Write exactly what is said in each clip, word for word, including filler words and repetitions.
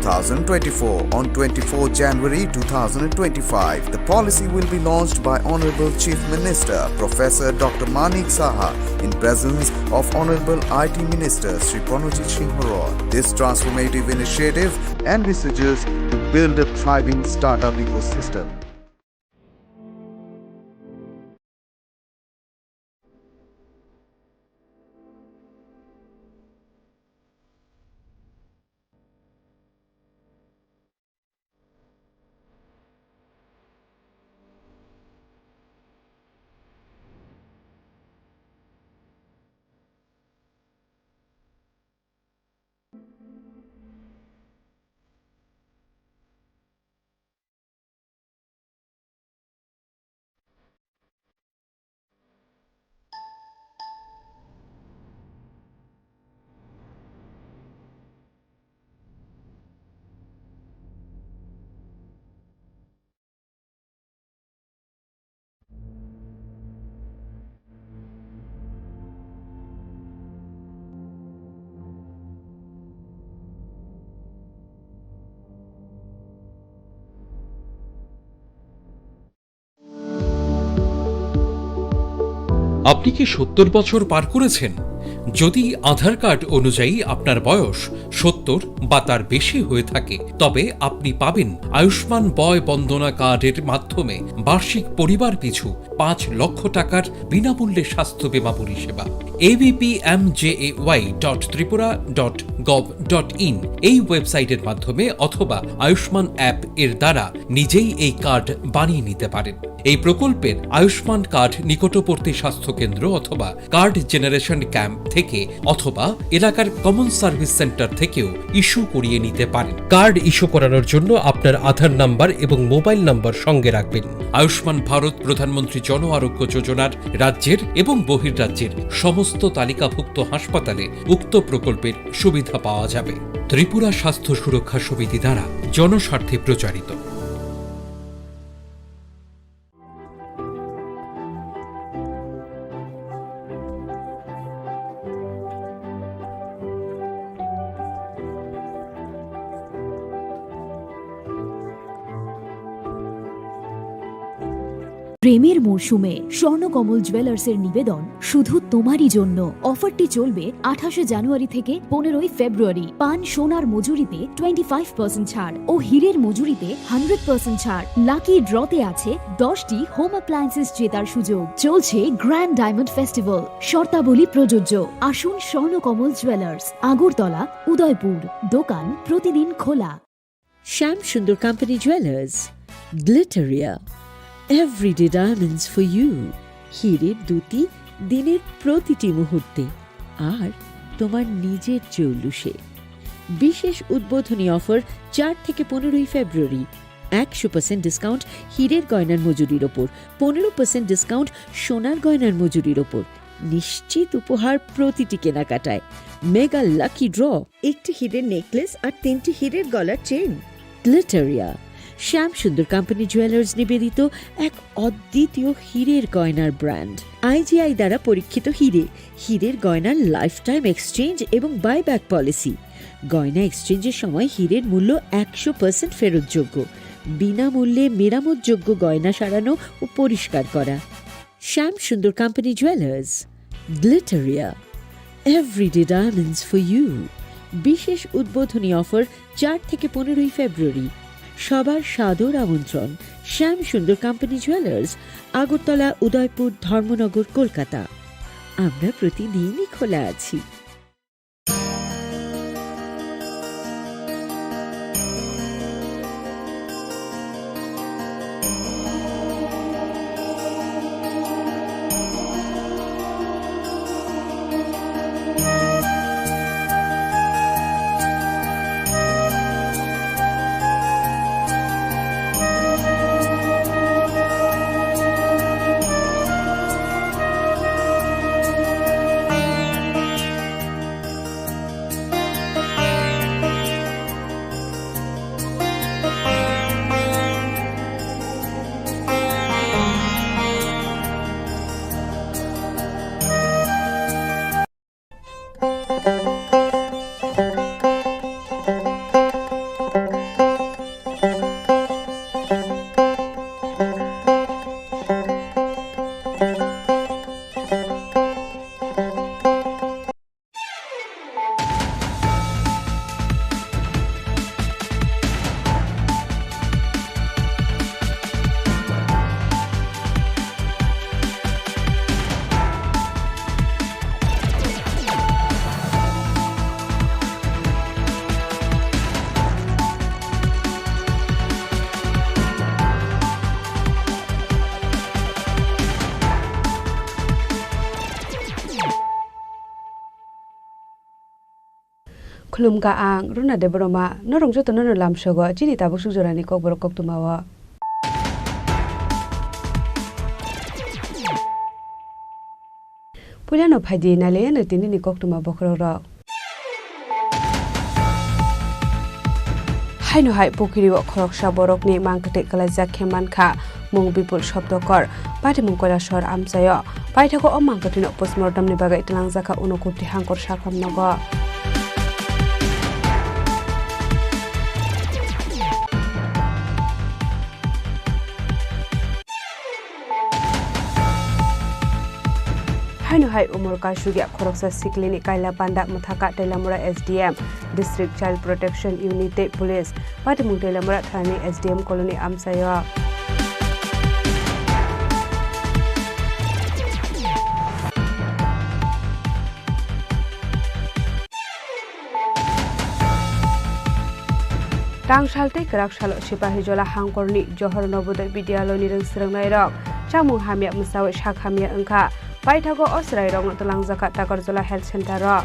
thousand twenty-four. On twenty-fourth January two thousand twenty-five, the policy will be launched by Honorable Chief Minister Professor Doctor Manik Saha in presence of Honorable I T Minister Shri Pranojit Singh Roy. This transformative initiative envisages to build a thriving startup ecosystem. আপনি কি সত্তর বছর পার করেছেন? যদি আধার কার্ড অনুযায়ী আপনার বয়স সত্তর বা তার বেশি হয়ে থাকে, তবে আপনি পাবেন আয়ুষ্মান বয় বন্দনা কার্ডের মাধ্যমে বার্ষিক পরিবার পিছু পাঁচ লক্ষ টাকার বিনামূল্যে স্বাস্থ্য বীমা পরিষেবা। abpmjay.tripura.gov.in এই ওয়েবসাইটের মাধ্যমে অথবা আয়ুষ্মান অ্যাপ এর দ্বারা নিজেই এই কার্ড বানিয়ে নিতে পারেন। এই প্রকল্পের আয়ুষ্মান কার্ড নিকটবর্তী স্বাস্থ্যকেন্দ্র অথবা কার্ড জেনারেশন ক্যাম্প থেকে অথবা এলাকার কমন সার্ভিস সেন্টার থেকেও ইস্যু করিয়ে নিতে পারেন। কার্ড ইস্যু করানোর জন্য আপনার আধার নাম্বার এবং মোবাইল নাম্বার সঙ্গে রাখবেন। আয়ুষ্মান ভারত প্রধানমন্ত্রী জন আরোগ্য যোজনার রাজ্যের এবং বহির্রাজ্যের সমস্ত তালিকাভুক্ত হাসপাতালে উক্ত প্রকল্পের সুবিধা পাওয়া যাবে। ত্রিপুরা স্বাস্থ্য সুরক্ষা সমিতি দ্বারা জনস্বার্থে প্রচারিত। প্রেমের মরশুমে স্বর্ণকমল জুয়েলার্সের নিবেদন শুধু তোমারই জন্য। অফারটি চলবে আঠাশে জানুয়ারি থেকে পনেরোই ফেব্রুয়ারি। পান সোনার মজুরিতে টোয়েন্টি ফাইভ পার্সেন্ট ছাড় ও হীরের মজুরিতে হান্ড্রেড পার্সেন্ট ছাড়। লাকি ড্রতে আছে দশটি হোম অ্যাপ্লায়েন্সেস জেতার সুযোগ। চলছে গ্র্যান্ড ডায়মন্ড ফেস্টিভ্যাল, শর্তাবলী প্রযোজ্য। আসুন স্বর্ণকমল জুয়েলার্স, আগরতলা, উদয়পুর। দোকান প্রতিদিন খোলা। Shyam Sundar company jewellers, Glitteria, everyday diamonds for you. হীরের দ্যুতি দিনের প্রতিটি মুহূর্তে আর তোমার নিজের জৌলুসে। বিশেষ উদ্বোধনী অফার চার থেকে পনেরোই ফেব্রুয়ারি, একশো পার্সেন্ট ডিসকাউন্ট হীরের গয়নার মজুরির ওপর, পনেরো পার্সেন্ট ডিসকাউন্ট সোনার গয়নার মজুরির ওপর। নিশ্চিত উপহার প্রতিটি কেনাকাটায়। মেগা লাকি ড্র, একটি হীরের নেকলেস আর তিনটি হীরের গলার চেইন। গ্লিটারিয়া, শ্যাম সুন্দর কোম্পানি জুয়েলার্স নিবেদিত এক অদ্বিতীয় হীরের গয়নার ব্র্যান্ড। আইজিআই দ্বারা পরীক্ষিত হীরে, হীরের গয়নার লাইফ টাইম এক্সচেঞ্জ এবং বাইব্যাক পলিসি। গয়না এক্সচেঞ্জের সময় হীরের মূল্য একশো পার্সেন্ট ফেরতযোগ্য। বিনামূল্যে মেরামতযোগ্য গয়না সারানো ও পরিষ্কার করা। Shyam Sundar company jewellers, Glitteria, everyday diamonds for you. বিশেষ উদ্বোধনী অফার চার থেকে পনেরোই ফেব্রুয়ারি। সবার সাদর আমন্ত্রণ। শ্যাম সুন্দর কোম্পানি জুয়েলার্স, আগরতলা, উদয়পুর, ধর্মনগর, কলকাতা। আমরা প্রতিদিনই খোলা আছি। Khulumkha ang Runa Debbarma, norok jotono no lamsogo chini tabuk suk jorani kokborok koktwmao. Puilano phaidi nailaiano tinini koktwma bokhorokrok. Haino hai pukhiri o khoroksa borokni mangkwthwi kwlaijak khe mankha mung Bipul Shobdokor, patimung Koilashahar amchaio. Paithago o mangkwthwino postmortemni bagwi twlangjakha Unakoti Hangkor sakhamnogo. Haino hai umor kaisugya khoroksa siklini kaila panda mwthaka Teilamura S D M, District Child Protection Unit tei Police, patimung Teilamura thanani S D M colony amchaio. Tangsal tei kwrak salo Sipahijola hangkorni Johor Nobodoy Vidyaloyni rwng swrwngnairok chamung hamya mwsawi sak hamya wngkha. Paithago o chwrairokno twlangjakha Takarjola Health Centre-o.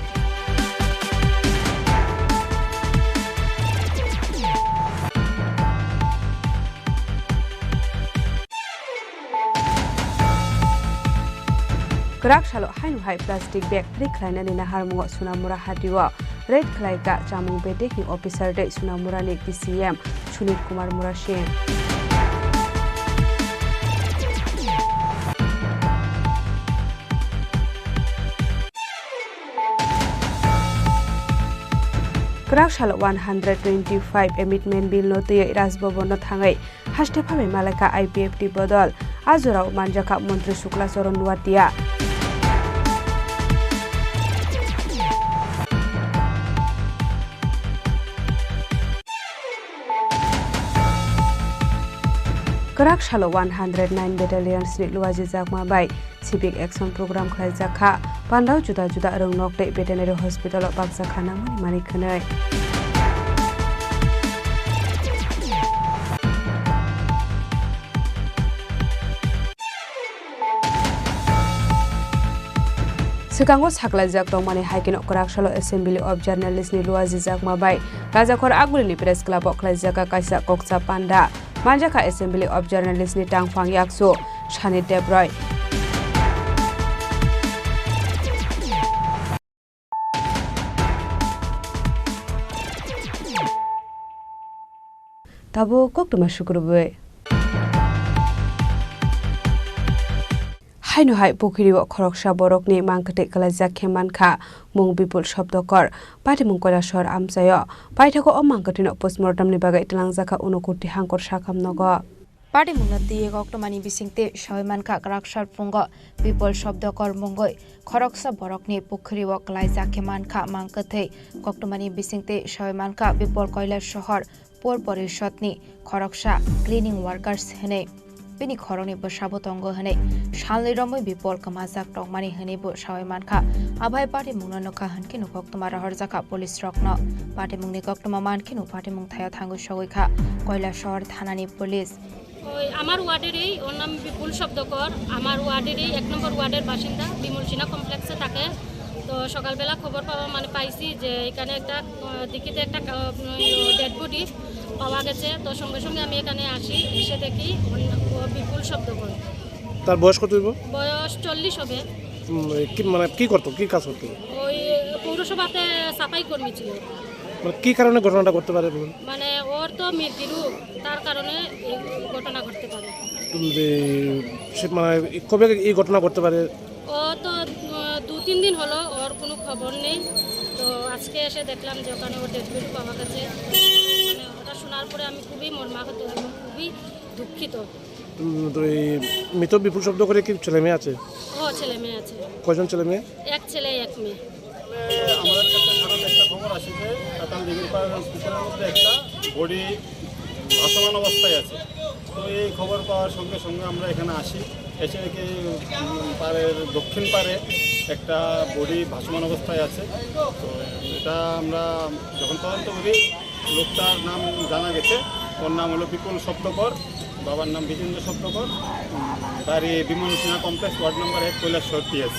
Kwrak salo haino hai plastic bag free khlainani naharmungo Sunamura hatio raid khlaikha chamung bedekni officer tei Sunamurani D C M Sunil Kumar Murasing. Kwrak salo one hundred twenty-five Amendment Bill no twiwi Raj Bhavan no thangwi haste phalwi malaikha I P F T bodol. A jorao manjakha Montri Shukla Charan Nuatia. Kwrak salo one hundred nine Battalions ni luajijakma bai Civic Action Program khlaijak kha. Pandao juda juda rwngnok tei Veterinary Hospital o baksa kha nangmani manwi khwnwi. Swkango saklaijak tongmani hai kheno kwrak salo Assembly of Journalist ni luajijakma bai Rajakhor Agulini Press Club o khlaijak kaisa kokcha panda. Manjakha Assembly of Journalist ni tangphang yaksu Sani Debroi. Tabuk koktwma sukrubwi. Haino hai pukhiri o khoroksa borokni mangkwthwi kwlaijak khe mankha mung Bipul Shobdokor, patimung Koilashahar amchaio. Paithago o mangkwthwino postmortemni bagwi twlangjakha Unakoti Hangkor sakhamnogo. Patimungno twiwi koktwmani bisingtwi sawi mankha kwrak salphungo Bipul Shobdokor mungwi khoroksa borokni pukhiri o kwlaijak khe mankha mangkwthwi. Koktwmani bisingtwi sawi mankha Bipul Koilashahar Por Porishodni khoroksa cleaning workers hwnwi. Bini khoroknwi bwsabo tongo hwnwi salni romwi Bipul kwmajak tongmani hwnwibo sawi mankha. Abai patimungno nukha hwnkhe nukhok twma rohorjakha police rokno. Patimungni koktwma mankheno patimung thaio thangwi sogwi kha Koilashahar thanani police. ওই আমার ওয়ার্ডেরই, ওর নাম বিপুল শব্দকর, আমার ওয়ার্ডেরই এক নম্বর ওয়ার্ডের বাসিন্দা, বিমল সিনহা কমপ্লেক্সে থাকে। তো সকালবেলা খবর পাওয়া, মানে, পাইছি যে এখানে একটা, আহ, দিঘিতে একটা, আহ, ডেড বডি পাওয়া গেছে। তো সঙ্গে সঙ্গে আমি এখানে আসি, এসে দেখি ওর নাম, ও বিপুল শব্দকর। তার বয়স কত হইব? বয়স চল্লিশ হবে। উম, কি, মানে, কি করতো, কি কাজ করতো? ওই পৌরসভাতে সাফাই কর্মী ছিল। মানে, কি কারণে ঘটনাটা ঘটতে পারে বলুন? মানে, ওর তো মির্গি রোগ, তার কারণে এই ঘটনা ঘটতে পারে। উম, যে, সে, মানে, কবে এই ঘটনা ঘটতে পারে? ও তো, আহ, দু তিন দিন হলো, ওর কোনো খবর নেই। তো আজকে এসে দেখলাম যে ওখানে ওর ডেড বডি পাওয়া গেছে। মানে, ওটা শোনার পরে আমি খুবই মর্মাহত এবং খুবই দুঃখিত। উম, তো এই মৃত বিপুল শব্দকরের কি ছেলে মেয়ে আছে? ও, ছেলে মেয়ে আছে। কয়জন ছেলে মেয়ে? এক ছেলে, এক মেয়ে। আমাদের কাছে হঠাৎ একটা খবর আসে যে কাতাল দিঘির পাড়ের পুকুরের মধ্যে একটা বডি ভাসমান অবস্থায় আছে। তো এই খবর পাওয়ার সঙ্গে সঙ্গে আমরা এখানে আসি, এসে দেখি, উম, পাড়ের, দক্ষিণ পাড়ে একটা বডি ভাসমান অবস্থায় আছে। তো এটা আমরা যখন তদন্ত করি, লোকটার নাম জানা গেছে, ওর নাম হলো বিপুল সপ্তকর, বাবার নাম বিজেন্দ্র সপ্তকর, উম, বাড়ি বিমল সিনহা কমপ্লেক্স, ওয়ার্ড নম্বর এক, কৈলাসহর পিএস।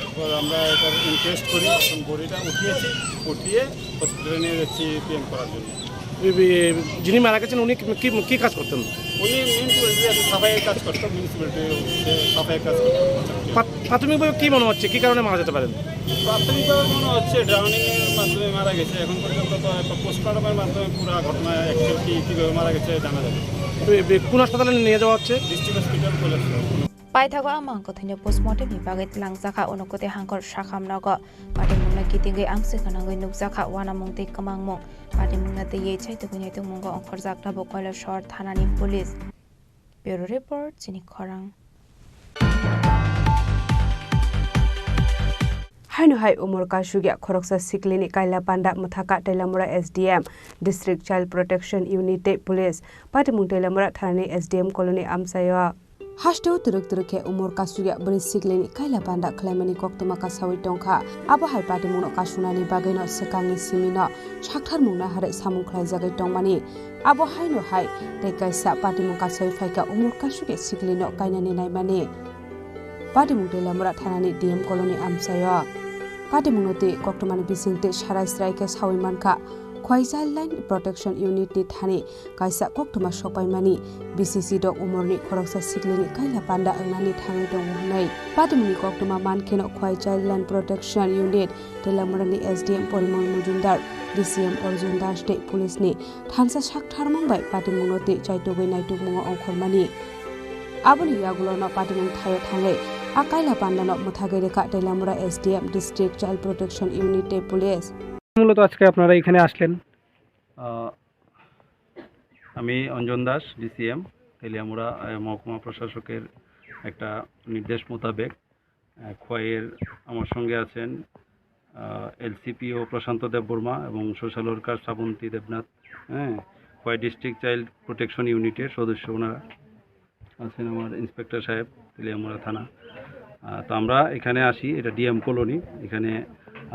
এরপর আমরা এটার ইনকোয়েস্ট করি, এখন বডিটা উঠিয়েছি, উঠিয়ে হসপিটালে নিয়ে যাচ্ছি পিএম করার জন্য। এই, এই, যিনি মারা গেছেন উনি কি, কি, কি কাজ করতেন? উনি মিউনিসিপ্যালিটি সাফাইয়ের কাজ করতো, মিউনিসিপ্যালিটি সাফাইয়ের কাজ করতো। প্রাথমিকভাবে কি মনে হচ্ছে, কি কারণে মারা যেতে পারেন? প্রাথমিকভাবে মনে হচ্ছে ড্রাউনিং এর মাধ্যমে মারা গেছে। এখন পর্যন্ত তো একটা পোস্টমর্টমের মাধ্যমে পুরো ঘটনা অ্যাকচুয়াল কি, কিভাবে মারা গেছে জানা যাবে। কোন হাসপাতালে নিয়ে যাওয়া হচ্ছে? District hospital Kailashahar. Paithago a mangkothoino postmortem ni bagwi twlangjakha Unakoti hangkor Sakham nogo. Patimungno kitingwi amswk gwnangwi nukjakha uanamung tei kwmangmung. Patimungno twiwi chaitugwi naitukmungo ongkhorjak tabuk Koilashahar thanani police. Bureau report, chini khorang. Haino hai umor kasugya khoroksa siklini kaila panda mwthaka Tailamura S D M, District Child Protection Unit tei police. Patimung Tailamura thanani S D M colony amchaio. Hasteo twrwk twrwk khe umor kasugya bwrwi siklini kaila panda khlaimani koktwma kasawi tongkha. Abo hai patimungno kasuknani bagwino swkangni simino saktharmungno harwi samung khlaijagwi tongmani. Abo haino hai tei kaisa patimung kasawi phaikha umor kasugya siklino kainani naimani. Patimung Tailamura thanani D M colony amchaio. Patimungno twi koktwmani bisingtwi sarai srai khe sawi mankha. Khwai Child Line Protection Unit ni thani kaisa koktwma sokpaimani, B C C dok umorni khoroksa siklini kaila panda wngnani thangwi tongo hwnwi. Patimungni koktwma mankheno Khwai Child Line Protection Unit Tailamurani S D M Porimol Mojumdar, D C M Arjun Das tei police ni thansa saktharmung bai patimungno twi chaitugwi naitukmungo ongkhormani. Aboni yagulono patimung thaio thangwi a kaila pandano mwthagwi rwkha Tailamura S D M, District Child Protection Unit tei police. মূলত আজকে আপনারা এখানে আসলেন? আহ, আমি অঞ্জন দাস, ডিসিএম, তেলিয়ামুড়া, আহ, মহকুমা প্রশাসকের একটা নির্দেশ মোতাবেক, আহ, খোয়াইয়ের আমার সঙ্গে আছেন, আহ, এলসিপিও প্রশান্ত দেববর্মা এবং সোশ্যাল ওয়ার্কার শ্রাবন্তী দেবনাথ, হ্যাঁ, খোয়াই ডিস্ট্রিক্ট চাইল্ড প্রোটেকশন ইউনিটের সদস্য ওনারা। আছেন আমার ইন্সপেক্টর সাহেব, তেলিয়ামুড়া থানা। আহ, তো আমরা এখানে আসি, এটা ডিএম কলোনি। এখানে,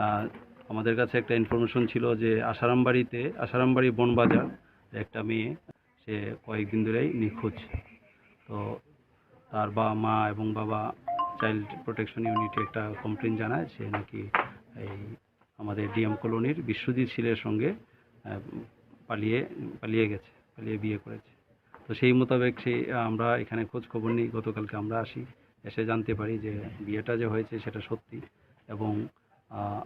আহ, আমাদের কাছে একটা ইনফরমেশন ছিল যে আশারামবাড়িতে, আশারামবাড়ি বনবাজার একটা মেয়ে, সে কয়েকদিন ধরেই নিখোঁজ। তো তার বাবা মা এবং বাবা চাইল্ড প্রোটেকশন ইউনিটে একটা কমপ্লেন জানায়, সে নাকি এই আমাদের ডিএম কলোনির বিশ্বজিৎ শীলের সঙ্গে, আহ, পালিয়ে, পালিয়ে গেছে, পালিয়ে বিয়ে করেছে। তো সেই মোতাবেক সেই, আহ, আমরা এখানে খোঁজ খবর নিই। গতকালকে আমরা আসি, এসে জানতে পারি যে বিয়েটা যে হয়েছে সেটা সত্যি এবং, আহ,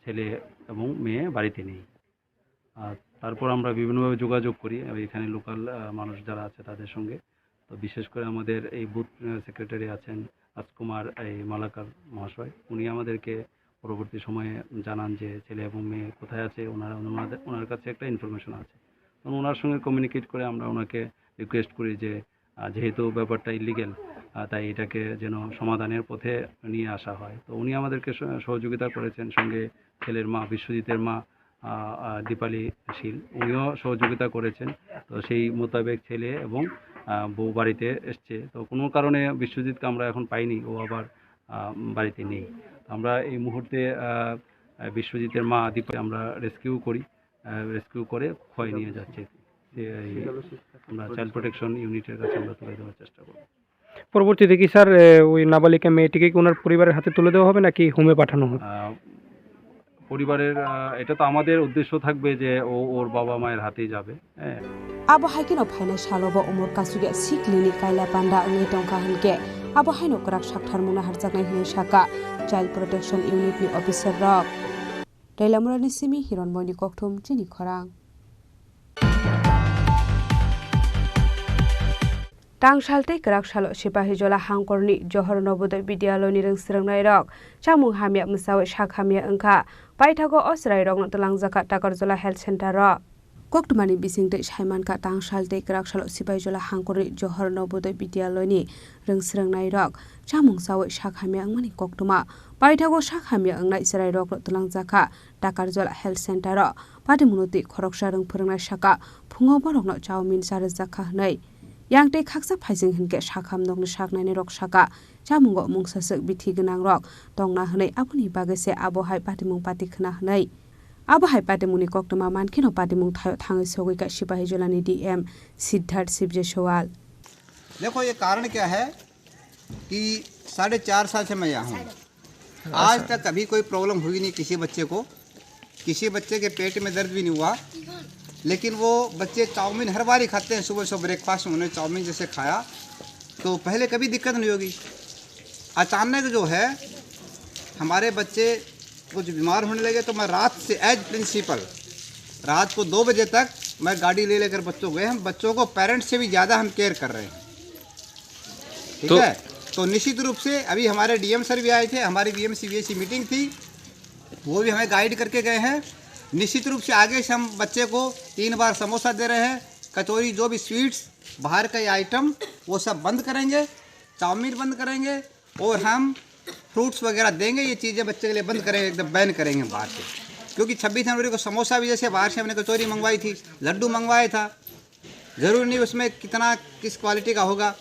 ছেলে এবং মেয়ে বাড়িতে নেই। আর তারপর আমরা বিভিন্নভাবে যোগাযোগ করি, আহ, এখানে লোকাল, আহ, মানুষ যারা আছে তাদের সঙ্গে। তো বিশেষ করে আমাদের এই বুথ, আহ, সেক্রেটারি আছেন রাজকুমার, এই মালাকার মহাশয়, উনি আমাদেরকে পরবর্তী সময়ে জানান যে ছেলে এবং মেয়ে কোথায় আছে, ওনারা, ওনাদের, ওনার কাছে একটা ইনফরমেশন আছে। তখন ওনার সঙ্গে কমিউনিকেট করে আমরা ওনাকে রিকোয়েস্ট করি যে, আহ, যেহেতু ব্যাপারটা ইলিগ্যাল, আহ, তাই এটাকে যেন সমাধানের পথে নিয়ে আসা হয়। তো উনি আমাদেরকে সহ-, সহযোগিতা করেছেন, সঙ্গে ছেলের মা, বিশ্বজিতের মা, আহ, আহ, দীপালি শীল, উনিও সহযোগিতা করেছেন। তো সেই মোতাবেক ছেলে এবং, আহ, বউ বাড়িতে এসছে। তো কোনো কারণে বিশ্বজিৎকে আমরা এখন পাইনি, ও আবার, আহ, বাড়িতে নেই। তো আমরা এই মুহূর্তে, আহ, আহ, বিশ্বজিতের মা দীপালি আমরা রেস্কিউ করি, আহ, রেস্কিউ করে খোয়াই নিয়ে যাচ্ছি। যে এই আমরা চাইল্ড প্রোটেকশন ইউনিটের কাছে আমরা তুলে দেওয়ার চেষ্টা করব। পরবর্তীতে কি স্যার, এ, ওই নাবালিকা মেয়েটিকে কি ওনার পরিবারের হাতে তুলে দেওয়া হবে নাকি হোমে পাঠানো হবে? আহ, পরিবারের, আহ, এটা তো আমাদের উদ্দেশ্য থাকবে যে ও ওর বাবা মায়ের হাতেই যাবে, হ্যাঁ। Abo hai kheno phainai salo bo umor kasugya siklini kaila panda wngwi tongkha hwnkhe, abo haino kwrak saktharmungno harjaknai hwnwi sakha Child Protection Unit ni officer rok. Tailamurani simi Hironmoini kokthum chini khorang. Tangsal tei kwrak salo Sipahijola hangkorni Johor Nobodoi Vidyaloyni rwng swrwngnairok chamung hamya mwsawi sak hamya wngkha. Paithago o chwrairokno twlangjakha Takarjola Health Center-o. Koktwmani bisingtwi saimankha, tangsal tei kwrak salo Sipahijola hangkorni Johor Nobodoi Vidyaloyni rwng swrwngnairok chamung chawi sak hamya wngmani koktwma. Paithago sak hamya wngnai chwrairokno twlangjakha Takarjola Health Center-o. Patimungno twi khoroksa rwng phwrwngnai sakha, phungo borokno chowmin charwjakha hwnwi. Yang tei khaksa phaising hinkhe sakham nokni saknainirok sakha, chamungo mungsaswk bithi gwnangrok tongna hwnwi, aboni bagwi se abo hai patimung pati khna hwnwi. Abo hai patimungni koktwma mankheno patimung thaio thangwi sogwi kha Sipahijolani D M Siddharth Sibjeswal. देखो, ये कारण क्या है कि साढ़े चार साल से मैं यहाँ हूँ। आज तक कभी कोई प्रॉब्लम हुई नहीं किसी बच्चे को, किसी बच्चे के पेट में दर्द भी नहीं हुआ। लेकिन वो बच्चे चाउमीन हर बार ही खाते हैं, सुबह सुबह ब्रेकफास्ट में उन्होंने चाउमीन जैसे खाया तो पहले कभी दिक्कत नहीं होगी। अचानक जो है हमारे बच्चे कुछ बीमार होने लगे तो मैं रात से एज प्रिंसिपल रात को दो बजे तक मैं गाड़ी ले लेकर बच्चों को गए। हम बच्चों को पेरेंट्स से भी ज़्यादा हम केयर कर रहे हैं। ठीक तो है, तो निश्चित रूप से अभी हमारे डीएम सर भी आए थे, हमारी बीएमसी बीएससी मीटिंग थी, वो भी हमें गाइड करके गए हैं। निश्चित रूप से आगे से हम बच्चे को तीन बार समोसा दे रहे हैं, कचौरी, जो भी स्वीट्स, बाहर का ये आइटम, वो सब बंद करेंगे, चाउमीन बंद करेंगे और हम फ्रूट्स वगैरह देंगे। ये चीज़ें बच्चे के लिए बंद करेंगे, एकदम बैन करेंगे हम बाहर से। क्योंकि छब्बीस जनवरी को समोसा भी जैसे बाहर से हमने कचौरी मंगवाई थी, लड्डू मंगवाया था, ज़रूरी नहीं उसमें कितना, किस क्वालिटी का होगा।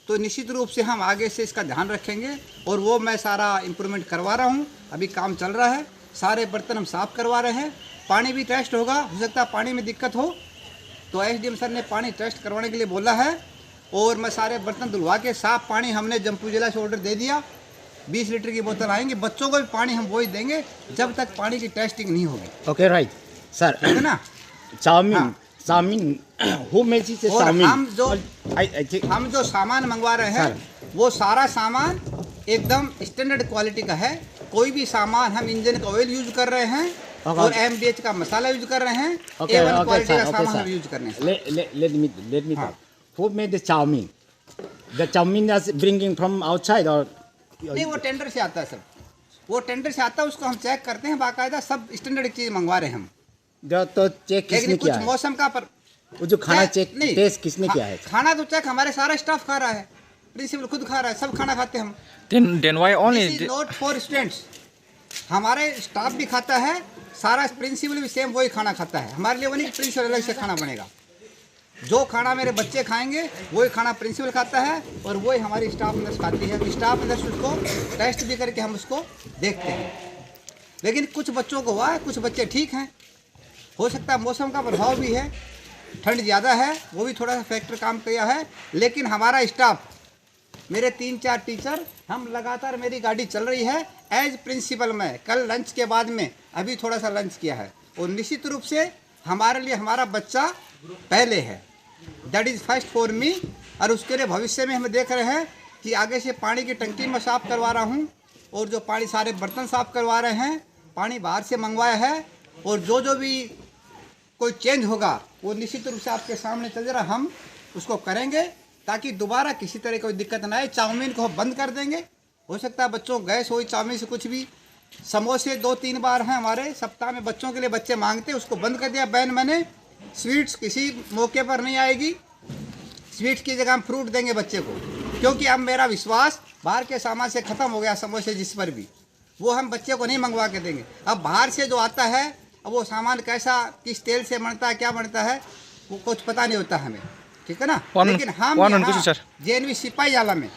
तो निश्चित रूप से हम आगे से इसका ध्यान रखेंगे और वो मैं सारा इम्प्रूवमेंट करवा रहा हूँ। अभी काम चल रहा है, सारे बर्तन हम साफ़ करवा रहे हैं। पानी भी टेस्ट होगा, हो सकता है पानी में दिक्कत हो, तो एसडीएम सर ने पानी टेस्ट करवाने के लिए बोला है और मैं सारे बर्तन धुलवा के साफ पानी हमने जम्पू जिला से ऑर्डर दे दिया। बीस लीटर की बोतल आएंगे, बच्चों को भी पानी हम वही देंगे जब तक पानी की टेस्टिंग नहीं होगी। Okay, right, sir. ठीक है ना? Chowmein, chowmein. Who makes it a और chowmein? हम जो I, I think. हम जो सामान मंगवा रहे हैं, वो सारा सामान एकदम स्टैंडर्ड क्वालिटी का है। कोई भी सामान, हम इंजन का ऑयल यूज कर रहे हैं Okay. और एमडीएच का मसाला यूज कर रहे हैं। Okay, ए वन okay, क्वालिटी sir. का Okay, सामान sir. हम यूज कर रहे हैं। Let, let, let me let me हाँ. talk. Who made the chowmein? The chowmein is bringing from outside or? नहीं, वो टेंडर से आता है सब। वो टेंडर से आता है, उसको हम चेक करते हैं बाकायदा। सब स्टैंडर्ड चीज मंगवा रहे हैं हम। जो तो चेक किसने लेकिन कुछ किया है? मौसम का पर वो जो खाना चेक चेक नहीं, टेस्ट किसने खा- किया है? खाना तो चेक हमारे सारा स्टाफ खा रहा है, प्रिंसिपल खुद खा रहा है, सब खाना खाते हैं हम। Then then why This only is the, not for students। हमारे स्टाफ भी खाता है, सारा प्रिंसिपल भी सेम वही खाना खाता है। हमारे लिए वो नहीं कि प्रिंसिपल अलग से खाना बनेगा। जो खाना मेरे बच्चे खाएंगे, वही खाना प्रिंसिपल खाता है और वही हमारी स्टाफ नर्स खाती है। स्टाफ नर्स उसको टेस्ट भी करके हम उसको देखते हैं। लेकिन कुछ बच्चों को हुआ है, कुछ बच्चे ठीक हैं। हो सकता है मौसम का प्रभाव भी है, ठंड ज़्यादा है, वो भी थोड़ा सा फैक्टर काम किया है। लेकिन हमारा स्टाफ, मेरे तीन चार टीचर, हम लगातार, मेरी गाड़ी चल रही है एज प्रिंसिपल। मैं कल लंच के बाद में अभी थोड़ा सा लंच किया है और निश्चित रूप से हमारे लिए हमारा बच्चा पहले है। That is first for me। और उसके लिए भविष्य में हम देख रहे हैं कि आगे से पानी की टंकी मैं साफ़ करवा रहा हूँ और जो पानी, सारे बर्तन साफ़ करवा रहे हैं, पानी बाहर से मंगवाया है। और जो जो भी कोई चेंज होगा, वो निश्चित रूप से आपके सामने चल रहा, हम उसको करेंगे ताकि दोबारा किसी तरह कोई दिक्कत ना आए। चाउमीन को हम बंद कर देंगे। हो सकता है बच्चों को गैस हो चाउमीन से, कुछ भी। समोसे दो तीन बार हैं हमारे सप्ताह में, बच्चों के लिए बच्चे मांगते हैं, उसको बंद कर दिया बैन मैंने। स्वीट्स किसी मौके पर नहीं आएगी, स्वीट्स की जगह हम फ्रूट देंगे बच्चे को, क्योंकि अब मेरा विश्वास बाहर के सामान से ख़त्म हो गया। समोसे जिस पर भी, वो हम बच्चे को नहीं मंगवा के देंगे। अब बाहर से जो आता है, अब वो सामान कैसा, किस तेल से बनता है, क्या बनता है, वो कुछ पता नहीं होता हमें, ठीक है ना? One- लेकिन हम one यहाँ question, sir. जेएनवी सिपाही आला में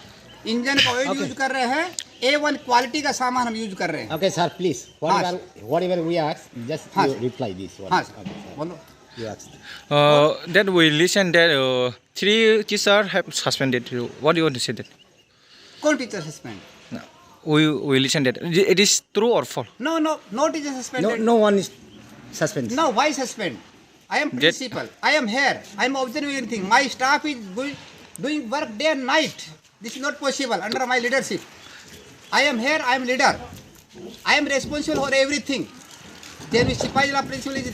इंजन का ऑयल यूज कर रहे हैं, ए वन क्वालिटी का सामान हम यूज कर रहे हैं। Okay, sir, please. हाँ, Whatever whatever we ask, just हाँ, you sir. Reply this one. हाँ सर, Okay, sir. बोलो। You ask. Uh, that we listen that uh, three teacher have suspended. What do you want to say that? कौन teacher suspend? We we listen that. It is true or false? No, no, no teacher No, suspended. No one is suspended. No, why suspend? I am That- principal. I am here. I am observing anything. My staff is going, doing work day and night. This is not possible under my leadership. I am here. I am leader. I am responsible for everything. Then Sipahi Jala principal is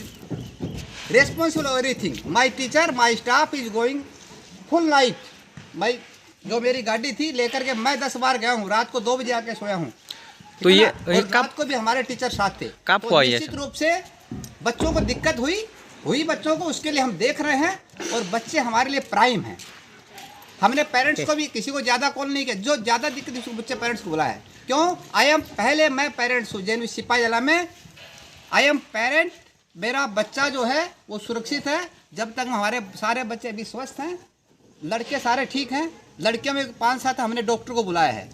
responsible for everything. My teacher, my staff is going full night. My जो मेरी गाड़ी थी लेकर के मैं दस बार गया हूँ, रात को दो बजे आके सोया हूँ, ठीक तो है ये- ना? ये और कब- रात को भी हमारे टीचर साथ थे। कब तो हुआ ये निश्चित सब? रूप से बच्चों को दिक्कत हुई, हुई बच्चों को, उसके लिए हम देख रहे हैं। और बच्चे हमारे लिए प्राइम हैं। हमने पेरेंट्स को भी किसी को ज़्यादा कॉल नहीं किया, जो ज़्यादा दिक्कत उसको बच्चे पेरेंट्स को बुलाया है। क्यों? आई एम, पहले मैं पेरेंट्स हूँ जेएनवी सिपाही जला में। I am parent. मेरा बच्चा जो है वो सुरक्षित है। जब तक हमारे सारे बच्चे अभी स्वस्थ हैं, लड़के सारे ठीक हैं। लड़कियों में पाँच सात हमने डॉक्टर को बुलाया है।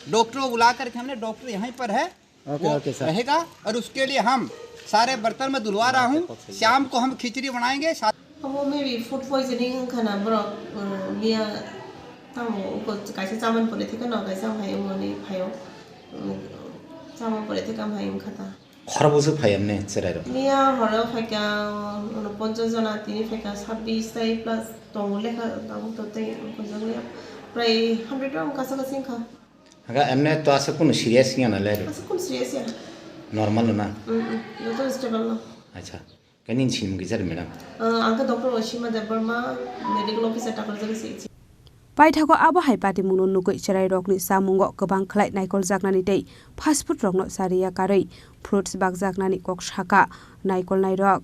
डॉक्टर को बुला करके हमने, डॉक्टर यहीं पर है, Okay, वो okay, sir. रहेगा। और उसके लिए हम सारे बर्तन में धुलवा रहा हूँ। शाम को हम खिचड़ी बनाएंगे। साथ Abo maybe food poisoning wngkha na borok, um, miya tamo uko kaisa chamani pore thikhe no kaisa hai wngmani phaio. Um, Chama pore te kam hai wngkha ta. Khorokbwswk phai emne chwrairok? Miya horo phaikha, uno ponchash jona, tini phaikha sabbish tai plus tongo lekha, tabuk to tei wngkha jagwi prai hundred rok kasa kasi wngkha. Aga emne to aswk kunu serious wngya na le? Aswk kunu serious ya. Normal no na? Mm, mm, joto stable no. Acha. Kaini sinimung kisa ri, madam? Uh, ang khe Doctor Osima Debbarma, medical officer Takarjali C H C. Paithago abo hai patimungno nugwi chwrairokni chamungo kwbang khlai naikoljaknani tei fast food rokno chariya karwi fruits bakjaknani kok saka naikolnairok.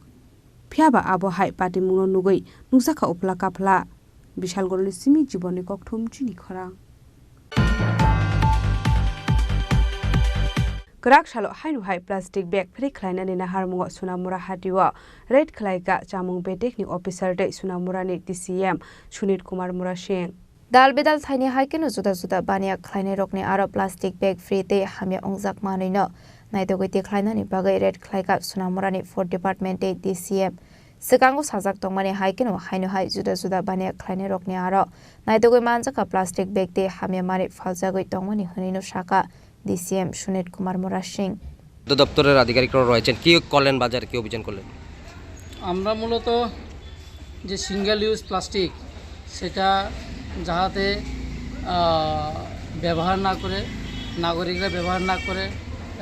Phiyaba abo hai patimungno nugwi nukjakha uphla kaphla. Bishalgoroni simi jibonni kokthum chini khorang. Kwrak salo haino hai plastic bag free khlainani naharmungo Sonamura hatio raid khlaika chamung bedekni officer tei Sonamurani D C M Sunit Kumar Murasing. Dal bedal thaini hai kheno juda juda baniya khlainairokni aro plastic bag free tei hamya wngjak manwino naitugwi tikhlainani bagwi raid khlaika Sonamurani food department tei D C M. Swkango sajak tongmani hai kheno haino hai juda juda baniya khlainairokni aro naitugwi manjakha plastic bag tei hamya manwi phaljagwi tongmani hwnwino saka D C M Sunit Kumar Murasing. তো দপ্তরের আধিকারিকরা রয়েছেন, কি করলেন বাজারে, কি অভিযান করলেন? আমরা মূলত যে সিঙ্গেল ইউজ প্লাস্টিক, সেটা যাহাতে, আহ, ব্যবহার না করে, নাগরিকরা ব্যবহার না করে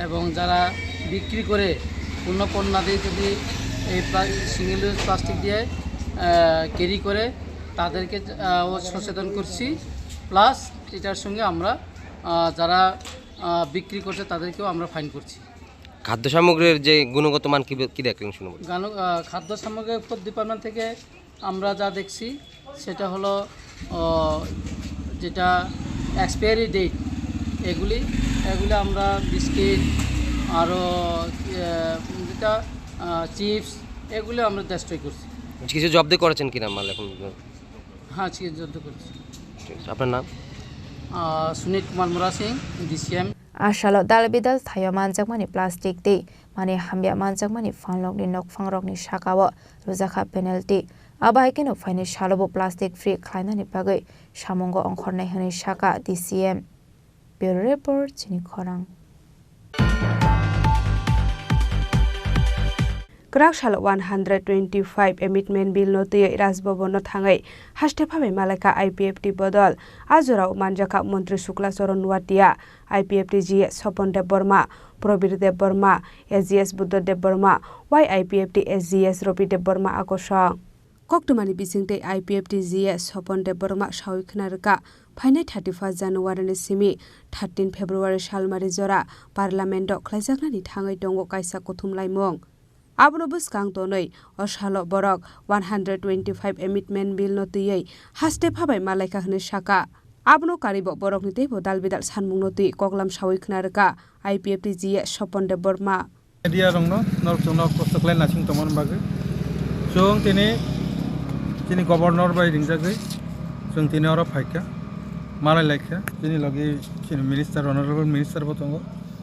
এবং যারা বিক্রি করে, পণ্য পণ্যাদি যদি এই প্লা-, সিঙ্গেল ইউজ প্লাস্টিক দিয়ে, আহ, ক্যারি করে, তাদেরকে, আহ, ও সচেতন করছি। প্লাস এটার সঙ্গে আমরা, আহ, যারা, আহ, বিক্রি করছে, তাদেরকেও আমরা ফাইন করছি। খাদ্য সামগ্রীর যে গুণগত মান কি বে-, কি দেখলেন শুনে বলুন? গান-, আহ, খাদ্য সামগ্রী ফুড ডিপার্টমেন্ট থেকে আমরা যা দেখছি, সেটা হলো, আহ, যেটা এক্সপায়ারি ডেট, এগুলি, এগুলি আমরা বিস্কিট, আরও, আহ, যেটা, আহ, চিপস, এগুলি আমরা ডেস্ট্রয় করছি। কিছু জব্দ করেছেন কিনা মাল এখন? হ্যাঁ, চিকেন জব্দ করছি। ঠিক আছে, আপনার নাম? আহ, সুনীল কুমার মুরা Singh, DCM. Asalo dal bidal thaio manjakmani plastic tei mani hamya manjakmani phalnokni nokphangrokni sakao rwjakha penalty. Abo hai kheno phaini salobo plastic free khlainani bagwi samungo ongkhornai hwnwi saka D C M. Bureau Report, Chini Khorang. Kwrak salo one hundred twenty-five Amendment Bill no twiwi Raj Bhavan no thangwi haste phabai malaikha I P F T bodol. A jorao manjakha Montri Shukla Charan Nuatia, I P F T G S Sopon Debbarma, Prabir Debbarma, S G S Buddha Debbarma, Y I P F T S G S Robi Debbarma akosong. Koktwmani bisingtwi I P F T G S Sopon Debbarma sawi khna rwkha, phainai thirty-first January ni simi thirteen February salmari jora Parliament o khlaijaknani thangwi tongo kaisa kuthum laimung. Abono bwskang tonwi o salo borok one hundred twenty-five Amendment Bill no twiwi haste phabai malaikha hwnwi saka. Abono karibo borokni teibo dal bidal sanmungno twi koklam sawi khna rwkha I P F T G S Sopon Debbarma. Media rokno norok chwngno kosto khlai nasing tongmani bagwi chwng tini chini governor bai ringjagwi chwng tini oro phaikha, malai laikha. Chini logi chini minister, honorable minister bo tongo,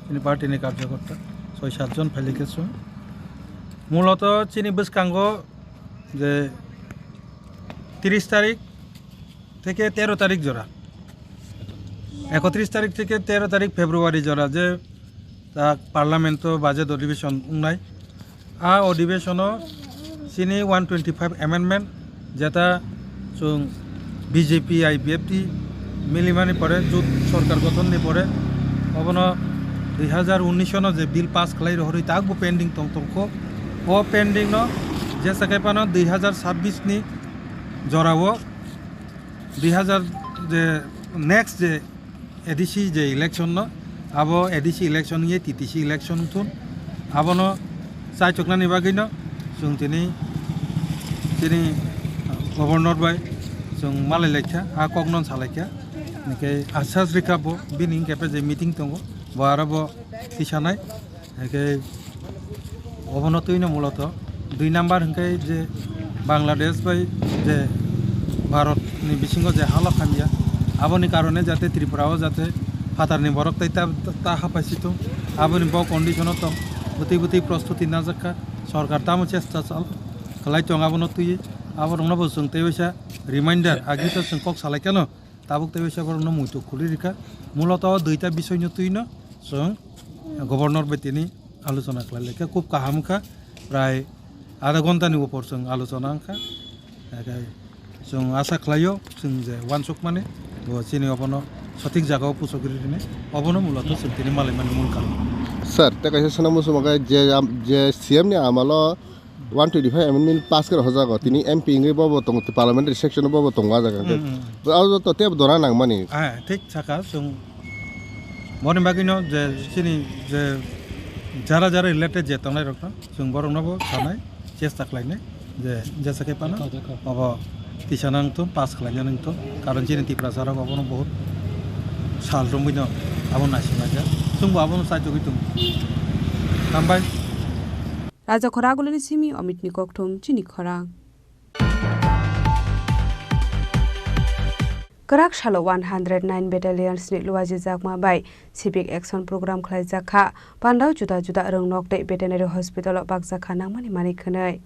chini party ni karjakorta soi sat jon phailaikha chwng. Muloto chini bwskango je tris tarik theke tero tarik jora, ekotris tarik theke tero tarik February jora je ta Parliament o budget adhibeshon wngnai. A adhibeshon o chini one twenty-five amendment, jeta chwng B J P I P F T milimani pore, jut sorkar gothon ni pore, obono dui hazar unnish no je bill pass khlai rohorwi ta bo pending tong tongkho. O pending no jesa khe phano dui hazar sabbish ni jorao dui hazar je next je A D C je election no, abo A D C election ye T T C election thun, abono chaichoknani bagwi no chwng tini chini governor bai chwng malai laikha, a kokno salaikha, hingke asas rikha bo bini hingke je meeting tongo, bo aro bo tisanai. Hingke obono twino muloto dui number hingke je Bangladesh bai je Bharat ni bisingo je halok hamya, aboni karone jate Tripura o jate phatar ni borok tai ta, ta hapai situng, aboni bo condition o tong, bwtwi bwtwi prostuti najakha, sorkar tamo chesta chal khlai tong, abono twi aborokno bo chwng tei waisa reminder agi to chwng kok salai keno, tabuk tei waisa borokno muitu khulirikha, muloto o duita bisoi no twino chwng Governor bai tini alochona khlai laikha, khub kaham wngkha, prai adha ghonta ni upor chwng alochona wngkha. Chwng asa khlaio, chwng je uansukmani bo chini obono sothik jagao puchogwi rwdi, obono mulato chwng tini malaimani mul karon. Sir, tei kaisa swnamwi sumokhe je, je C M ni amalo one twenty five amendment pass khe rwjago, tini M P wngwi bobo tongo, parliamentary section bobo tongo ah jaga hwnkhe. Hmm, hmm. Abo joto tei dona nangmani. Ah, thik saka, chwng boni bagwino je chini je jara jara related je tongnai rokno chwng borokno bo sanai chesta khlainai je jesa khe phano obo tisa nang thung, pass khlaina nang thung, karon chini Tiprasa rok obono bahut sal romwi no abo naising laijak, chwngbo abono chaichogwi tongo. Hambai. Raja Khoragulini simi Omitni kokthum chini khorang. Kwrak salo one hundred nine Battalions ni Luaji Jakma bai Civic Action Program khlaijak kha. Pandao juda juda rwngnok tei veterinary hospital o bakjak kha nangmani manwi khwnwi.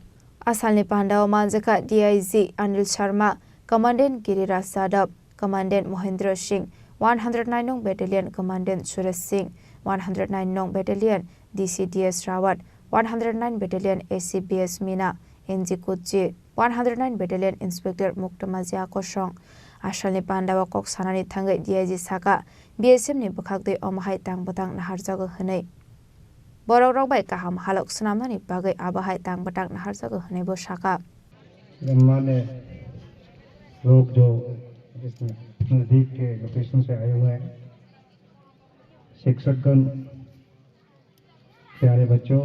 Asalni pandao manjakha D I G Anil Sharma, Commandant Giriraj Yadav, Commandant Mohendra Singh, one hundred nine nong Battalion Commandant Suresh Singh, one hundred nine nong Battalion D C D S Rawat, one hundred nine Battalion A C B S Mina, N G Kutchi, one hundred nine Battalion Inspector Muktamaji Akosong. Asalni pandao kok sanani thangwi D I G saka, B S F ni bwkhak twi omo hai tang bwtang naharjago hwnwi. Borok rok bai kaham halok swnamnani bagwi abo hai tang bwtang naharjago hwnwi bo saka. मान्य लोग जो इस नज़दीक के लोकेशन से आए हुए हैं, शिक्षकगण, प्यारे बच्चों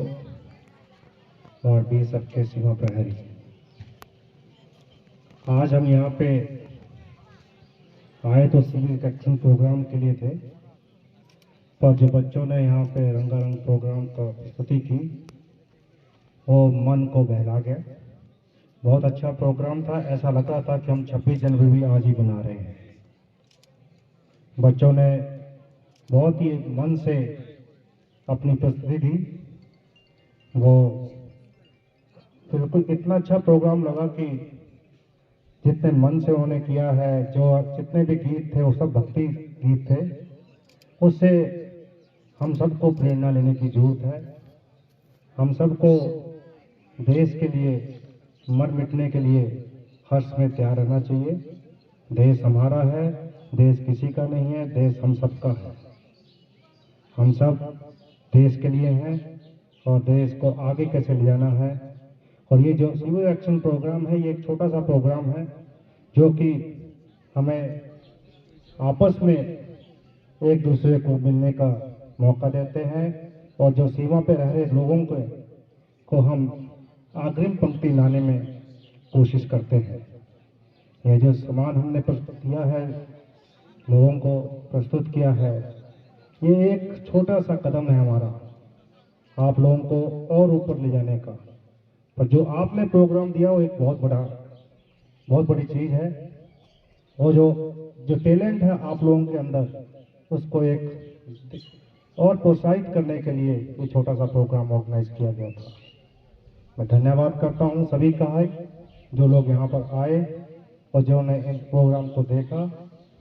और बीएसएफ के सीमा प्रहरी, आज हम यहाँ पे आए तो सिविक एक्शन प्रोग्राम के लिए थे, पर जो बच्चों ने यहाँ पे रंगारंग प्रोग्राम का प्रस्तुति की, वो मन को बहला गया। बहुत अच्छा प्रोग्राम था, ऐसा लग रहा था कि हम छब्बीस जनवरी भी आज ही मना रहे हैं। बच्चों ने बहुत ही मन से अपनी प्रस्तुति दी। वो बिल्कुल इतना अच्छा प्रोग्राम लगा कि जितने मन से उन्होंने किया है, जो जितने भी गीत थे, वो सब भक्ति गीत थे। उससे हम सबको प्रेरणा लेने की जरूरत है। हम सबको देश के लिए मर मिटने के लिए हर समय तैयार रहना चाहिए। देश हमारा है, देश किसी का नहीं है, देश हम सबका है। हम सब देश के लिए हैं और देश को आगे कैसे ले जाना है। और ये जो सिविक एक्शन प्रोग्राम है, ये एक छोटा सा प्रोग्राम है, जो कि हमें आपस में एक दूसरे को मिलने का मौका देते हैं और जो सीमा पे रह रहे लोगों को, को हम अग्रिम पंक्ति लाने में कोशिश करते हैं। ये जो सामान हमने प्रस्तुत किया है, लोगों को प्रस्तुत किया है, ये एक छोटा सा कदम है हमारा, आप लोगों को और ऊपर ले जाने का। पर जो आपने प्रोग्राम दिया, वो एक बहुत बड़ा, बहुत बड़ी चीज़ है। वो जो, जो टैलेंट है आप लोगों के अंदर, उसको एक और प्रोत्साहित करने के लिए ये छोटा सा प्रोग्राम ऑर्गेनाइज किया गया था। मैं धन्यवाद करता हूँ सभी का है, जो लोग यहाँ पर आए और जिन्होंने इन प्रोग्राम को देखा,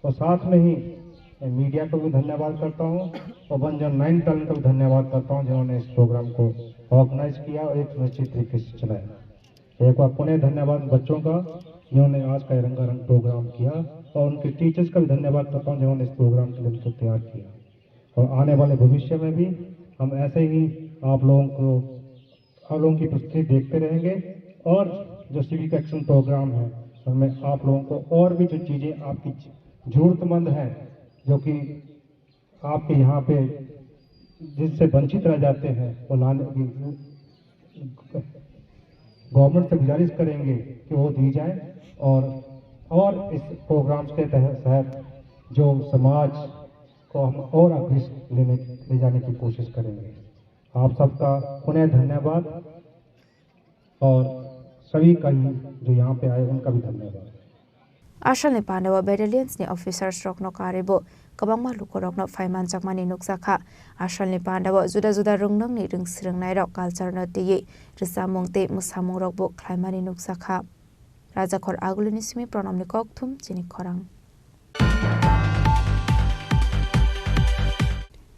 और साथ में ही मैं मीडिया को भी धन्यवाद करता हूँ और वन जीरो नाइन टैलेंट को भी धन्यवाद करता हूँ, जिन्होंने इस प्रोग्राम को ऑर्गेनाइज किया और एक सुनिश्चित तरीके से चलाया। एक बार पुनः धन्यवाद बच्चों का, जिन्होंने आज का ये रंगारंग प्रोग्राम किया, और उनके टीचर्स का भी धन्यवाद करता हूँ, जिन्होंने इस प्रोग्राम के लिए उनको तैयार किया। और आने वाले भविष्य में भी हम ऐसे ही आप लोगों को, आप लोगों की प्रस्तुति देखते रहेंगे, और जो सिविक एक्शन प्रोग्राम है, उनमें आप लोगों को और भी जो चीज़ें आपकी ज-, जरूरतमंद हैं, जो कि आपके यहाँ पे जिससे वंचित रह जाते हैं, वो लाने, गवर्नमेंट से गुजारिश करेंगे कि वो दी जाए, और, और इस प्रोग्राम्स के तहत, तहत जो समाज को हम और आगे लेने, ले जाने की कोशिश करेंगे। आप सबका पुनः धन्यवाद। और सभी का ही जो यहाँ पे आए, उनका भी धन्यवाद। Asalni pandao battalions ni officers rokno karwi bo kwbangma lukurokno phaimanjakmani nukjakha. Asalni pandao juda juda rwngnokni rwngswrwngnairok culture no twiwi rwchapmung tei mwsamung rokbo khlaimani nukjakha. Rajakhor Agulini simi Pranamni kokthum chini khorang.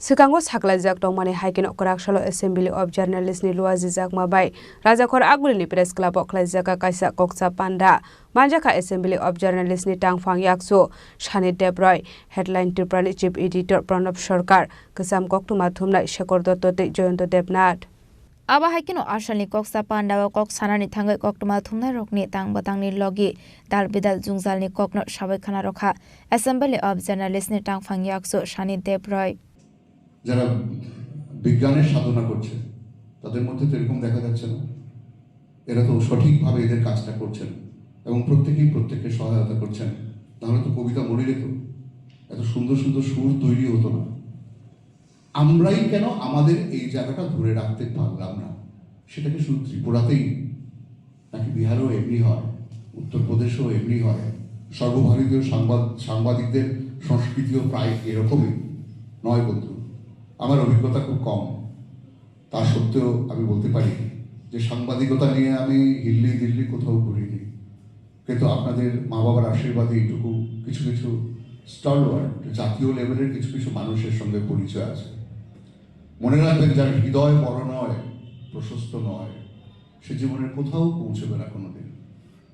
Swkango saklaijak tongmani hai kheno kwrak salo Assembly of Journalist ni luajijakma bai Rajakhor Agulini Press Club o khlaijak kaisa koksa panda. Manjakha Assembly of Journalist ni tangphang yaksu Sani Deb Roy, headline Tripura ni Chief Editor Pranab Sarkar, kwcham koktwma thumnai Shekhar Dotto tei Jayanta Debnath. Abo hai kheno asalni koksa pandao kok sanani thangwi koktwma thumnairokni tang bwtangni logi dal bidal jwngjalni kokno sawi khna rwkha Assembly of Journalist ni tangphang yaksu Sani Deb Roy. যারা বিজ্ঞানের সাধনা করছে, তাদের মধ্যে তো এরকম দেখা যাচ্ছে না। এরা তো সঠিকভাবে এদের কাজটা করছেন এবং প্রত্যেকেই প্রত্যেককে সহায়তা করছেন। নাহলে তো কবিতা মরে যেত, এত সুন্দর সুন্দর সুর তৈরি হতো না। আমরাই কেন আমাদের এই জায়গাটা ধরে রাখতে পারলাম না? সেটা কি শুধু ত্রিপুরাতেই, নাকি বিহারেও এমনি হয়, উত্তরপ্রদেশেও এমনি হয়? সর্বভারতীয় সাংবাদ-, সাংবাদিকদের সংস্কৃতিও প্রায় এরকমই, নয় বন্ধু? আমার অভিজ্ঞতা খুব কম, তা সত্ত্বেও আমি বলতে পারি যে সাংবাদিকতা নিয়ে আমি হিল্লি দিল্লি কোথাও ঘুরিনি, কিন্তু আপনাদের মা বাবার আশীর্বাদে এইটুকু কিছু কিছু স্টলওয়ার্ট জাতীয় লেভেলের কিছু কিছু মানুষের সঙ্গে পরিচয় আছে। মনে রাখবেন, যার হৃদয় বড় নয়, প্রশস্ত নয়, সে জীবনের কোথাও পৌঁছবে না কোনোদিন।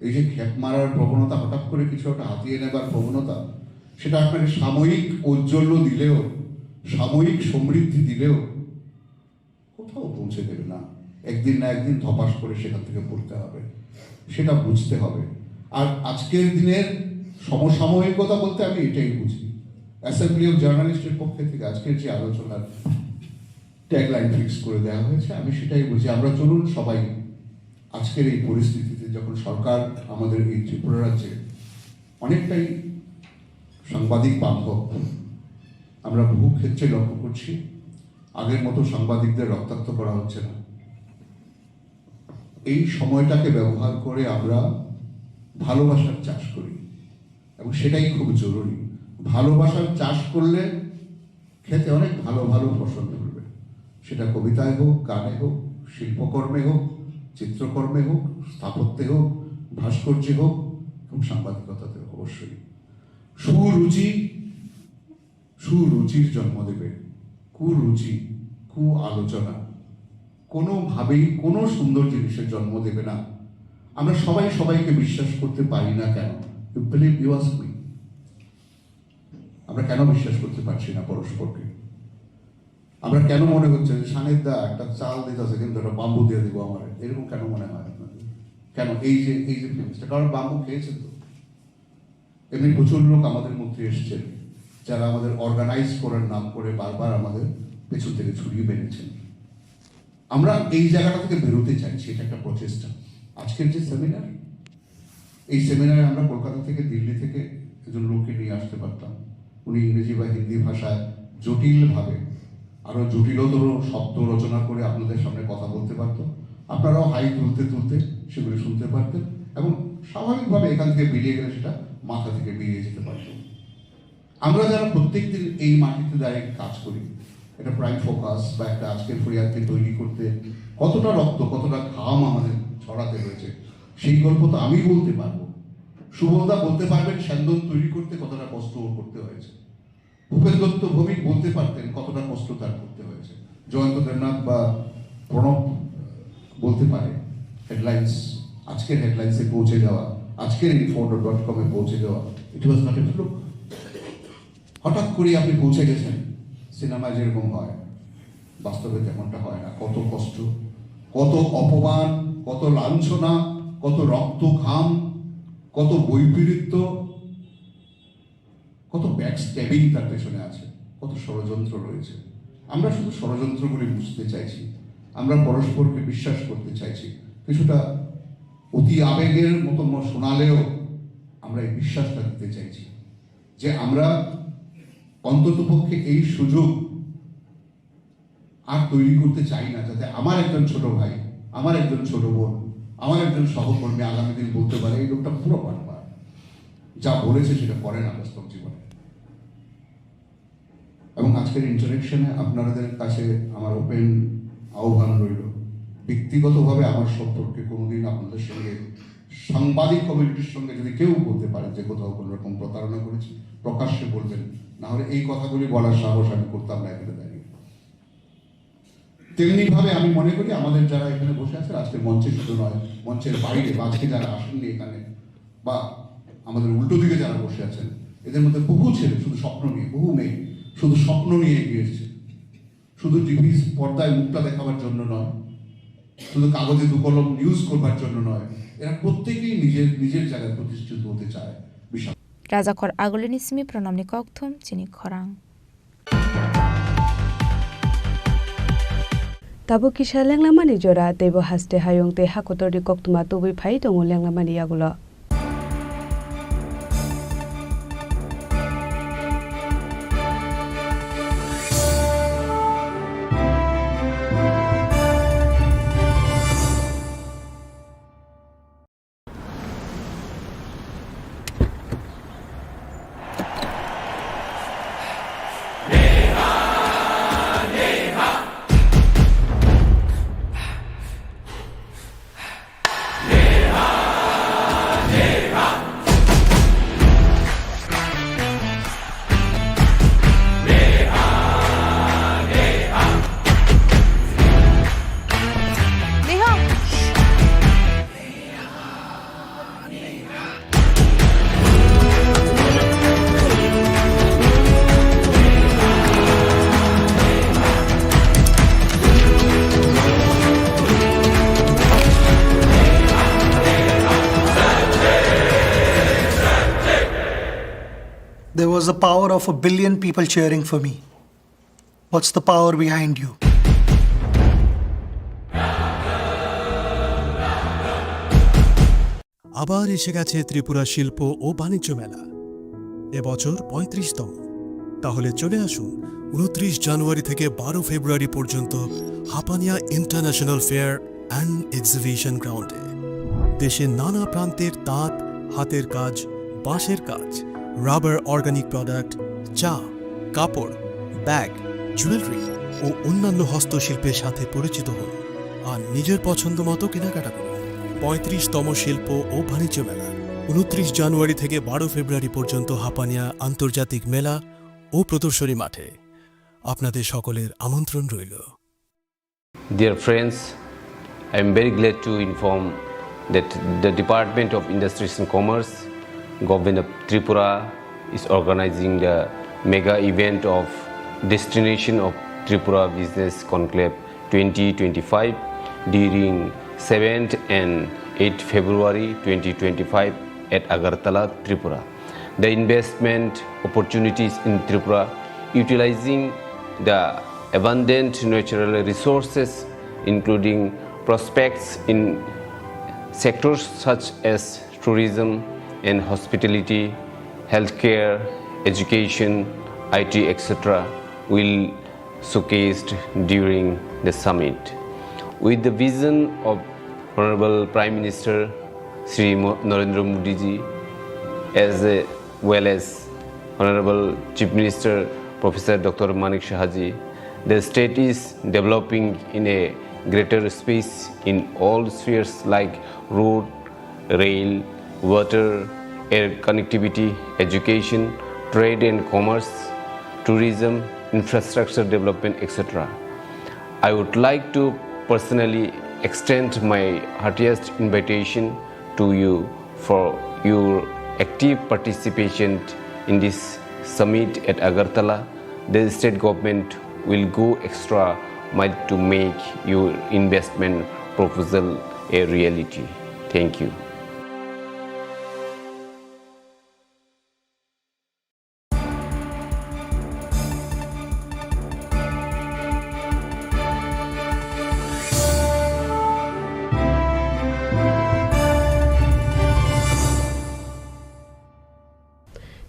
এই যে খেপ মারার প্রবণতা, হঠাৎ করে কিছু একটা হাতিয়ে নেবার প্রবণতা, সেটা আপনাকে সাময়িক ঔজ্জ্বল্য দিলেও, সাময়িক সমৃদ্ধি দিলেও কোথাও পৌঁছে দেবে না। একদিন না একদিন ধপাস করে সেখান থেকে পড়তে হবে, সেটা বুঝতে হবে। আর আজকের দিনের সমসাময়িকতা বলতে আমি এটাই বুঝি। অ্যাসেম্বলি অফ জার্নালিস্টের পক্ষ থেকে আজকের যে আলোচনার ট্যাগলাইন ফিক্স করে দেওয়া হয়েছে, আমি সেটাই বুঝি। আমরা চলুন সবাই আজকের এই পরিস্থিতিতে, যখন সরকার আমাদের এই ত্রিপুরা রাজ্যে অনেকটাই সাংবাদিক বান্ধব, আমরা বহু ক্ষেত্রে লক্ষ্য করছি আগের মতো সাংবাদিকদের রক্তাক্ত করা হচ্ছে না। এই সময়টাকে ব্যবহার করে আমরা ভালোবাসার চাষ করি এবং সেটাই খুব জরুরি। ভালোবাসার চাষ করলে খেতে অনেক ভালো ভালো ফসল ফলবে। সেটা কবিতায় হোক, গানে হোক, শিল্পকর্মে হোক, চিত্রকর্মে হোক, স্থাপত্যে হোক, ভাস্কর্যে হোক এবং সাংবাদিকতাতে অবশ্যই। সুরুচি সুরুচির জন্ম দেবে, কুরুচি, কু আলোচনা কোনোভাবেই কোনো সুন্দর জিনিসের জন্ম দেবে না। আমরা সবাই সবাইকে বিশ্বাস করতে পারি না কেন? You believe, you ask me. আমরা কেন বিশ্বাস করতে পারছি না পরস্পরকে? আমরা কেন মনে হচ্ছে যে সানির দা একটা চাল দিতেছে, কিন্তু একটা বাম্বু দিয়ে দিব আমার, এরকম কেন মনে হয় আপনাদের? কেন এই যে, এই যে ফিলিংসটা? কারণ বাম্বু খেয়েছে তো। এমনি প্রচুর লোক আমাদের মধ্যে এসছেন, যারা আমাদের অর্গানাইজ করার নাম করে বারবার আমাদের পেছন থেকে ছুরি মেরেছেন। আমরা এই জায়গাটা থেকে বেরোতে চাইছি, এটা একটা প্রচেষ্টা। আজকের যে সেমিনার, এই সেমিনারে আমরা কলকাতা থেকে, দিল্লি থেকে একজন লোককে নিয়ে আসতে পারতাম। উনি ইংরেজি বা হিন্দি ভাষায় জটিলভাবে, আরো জটিলতর শব্দ রচনা করে আপনাদের সামনে কথা বলতে পারতো। আপনারাও হাই তুলতে তুলতে সেগুলি শুনতে পারতেন এবং স্বাভাবিকভাবে এখান থেকে বেরিয়ে গেলে সেটা মাথা থেকে বেরিয়ে যেতে পারত। আমরা যারা প্রত্যেকদিন এই মাটিতে দাঁড়িয়ে কাজ করি, একটা প্রাইম ফোকাস বা একটা আজকের ফরিয়াদকে তৈরি করতে কতটা রক্ত, কতটা ঘাম আমাদের ছড়াতে হয়েছে, সেই গল্প তো আমি বলতে পারবো। সুবলদা বলতে পারবেন স্যান্দন তৈরি করতে কতটা কষ্ট ওর করতে হয়েছে। ভূপেন দত্ত ভৌমিক বলতে পারতেন কতটা কষ্ট তার করতে হয়েছে। জয়ন্ত দেবনাথ বা প্রণব বলতে পারে, হেডলাইন্স, আজকের হেডলাইন্সে পৌঁছে যাওয়া, আজকের ইনফো ডট কমে পৌঁছে যাওয়া, it was not a fluke। হঠাৎ করে আপনি পৌঁছে গেছেন, সিনেমায় যেরকম হয়, বাস্তবে তেমনটা হয় না। কত কষ্ট, কত অপমান, কত লাঞ্ছনা, কত রক্ত ঘাম, কত বৈপরীত্য, কত ব্যাকস্ট্যাবিং তার পেছনে আছে, কত ষড়যন্ত্র রয়েছে। আমরা শুধু ষড়যন্ত্রগুলি বুঝতে চাইছি, আমরা পরস্পরকে বিশ্বাস করতে চাইছি। কিছুটা অতি আবেগের মতো ম-, শোনালেও আমরা এই বিশ্বাসটা দিতে চাইছি যে আমরা অন্ততপক্ষে এই সুযোগ আর তৈরি করতে চাই না, যাতে আমার একজন ছোট ভাই, আমার একজন ছোট বোন, আমার একজন সহকর্মী আগামী দিন বলতে পারে, "এই লোকটা পুরো বাটপার, যা বলেছে সেটা করে না বাস্তব জীবনে।" এবং আজকের ইন্টারেকশনে আপনাদের কাছে আমার ওপেন আহ্বান রইল, ব্যক্তিগতভাবে আমার সম্পর্কে কোনোদিন আপনাদের সঙ্গে, সাংবাদিক কমিউনিটির সঙ্গে যদি কেউ বলতে পারে যে কোথাও কোনো রকম প্রতারণা করেছি, প্রকাশ্যে বলবেন, না হলে এই কথাগুলি বলার সাহস আমি করতাম না এখানে দাঁড়িয়ে। তেমনিভাবে আমি মনে করি আমাদের যারা এখানে বসে আছে, আজকে মঞ্চে শুধু নয়, মঞ্চের বাইরে বা আজকে যারা আসেননি এখানে বা আমাদের উল্টো দিকে যারা বসে আছেন, এদের মধ্যে বহু ছেলে শুধু স্বপ্ন নিয়ে, বহু মেয়ে শুধু স্বপ্ন নিয়ে এগিয়ে এসছে। শুধু টিভি পর্দায় মুখটা দেখাবার জন্য নয়, শুধু কাগজে দু কলম নিউজ করবার জন্য নয়, এরা প্রত্যেকেই নিজের নিজের জায়গায় প্রতিষ্ঠিত হতে চায়। বিশাল Rajakhor Agulini simi pranamni kokthum chini khorang. Tabuk kisa lenglamani jora, teibo haste hayung tei hakotorni koktwma tubui phai tongo lenglamani yagulo. There was the power of a billion people cheering for me. What's the power behind you? আবার এসে গেছে ত্রিপুরা শিল্প ও বাণিজ্য মেলা, এবছর পঁয়ত্রিশতম। তাহলে চলে আসুন উনত্রিশ জানুয়ারি থেকে বারো ফেব্রুয়ারি পর্যন্ত Hapania international fair and exhibition গ্রাউন্ডে। দেশের নানা প্রান্তের তাঁত, হাতের কাজ, বাঁশের কাজ, রাবার, অর্গানিক প্রোডাক্ট, চা, কাপড়, ব্যাগ, জুয়েলারি ও অন্যান্য হস্তশিল্পের সাথে পরিচিত হন আর নিজের পছন্দ মতো কেনাকাটা করুন। পঁয়ত্রিশতম শিল্প ও বাণিজ্য মেলা, উনত্রিশ জানুয়ারি থেকে বারো ফেব্রুয়ারি পর্যন্ত হাপানিয়া আন্তর্জাতিক মেলা ও প্রদর্শনী মাঠে। আপনাদের সকলের আমন্ত্রণ রইল। Dear friends, I am very glad to inform that the Department of Industries and Commerce, Government of Tripura, is organizing the mega event of Destination of Tripura Business Conclave twenty twenty-five during seventh and eighth February twenty twenty-five at Agartala, Tripura. The investment opportunities in Tripura, utilizing the abundant natural resources, including prospects in sectors such as tourism and hospitality, healthcare, education, I T, et cetera, will showcased during the summit. With the vision of Honorable Prime Minister Shri Mo-, Narendra Modi ji, as well as Honorable Chief Minister Professor Doctor Manik Saha ji, the state is developing in a greater space in all spheres like road, rail, water, air connectivity, education, trade and commerce, tourism, infrastructure development, et cetera. I would like to personally extend my heartiest invitation to you for your active participation in this summit at Agartala. The state government will go extra mile to make your investment proposal a reality. Thank you.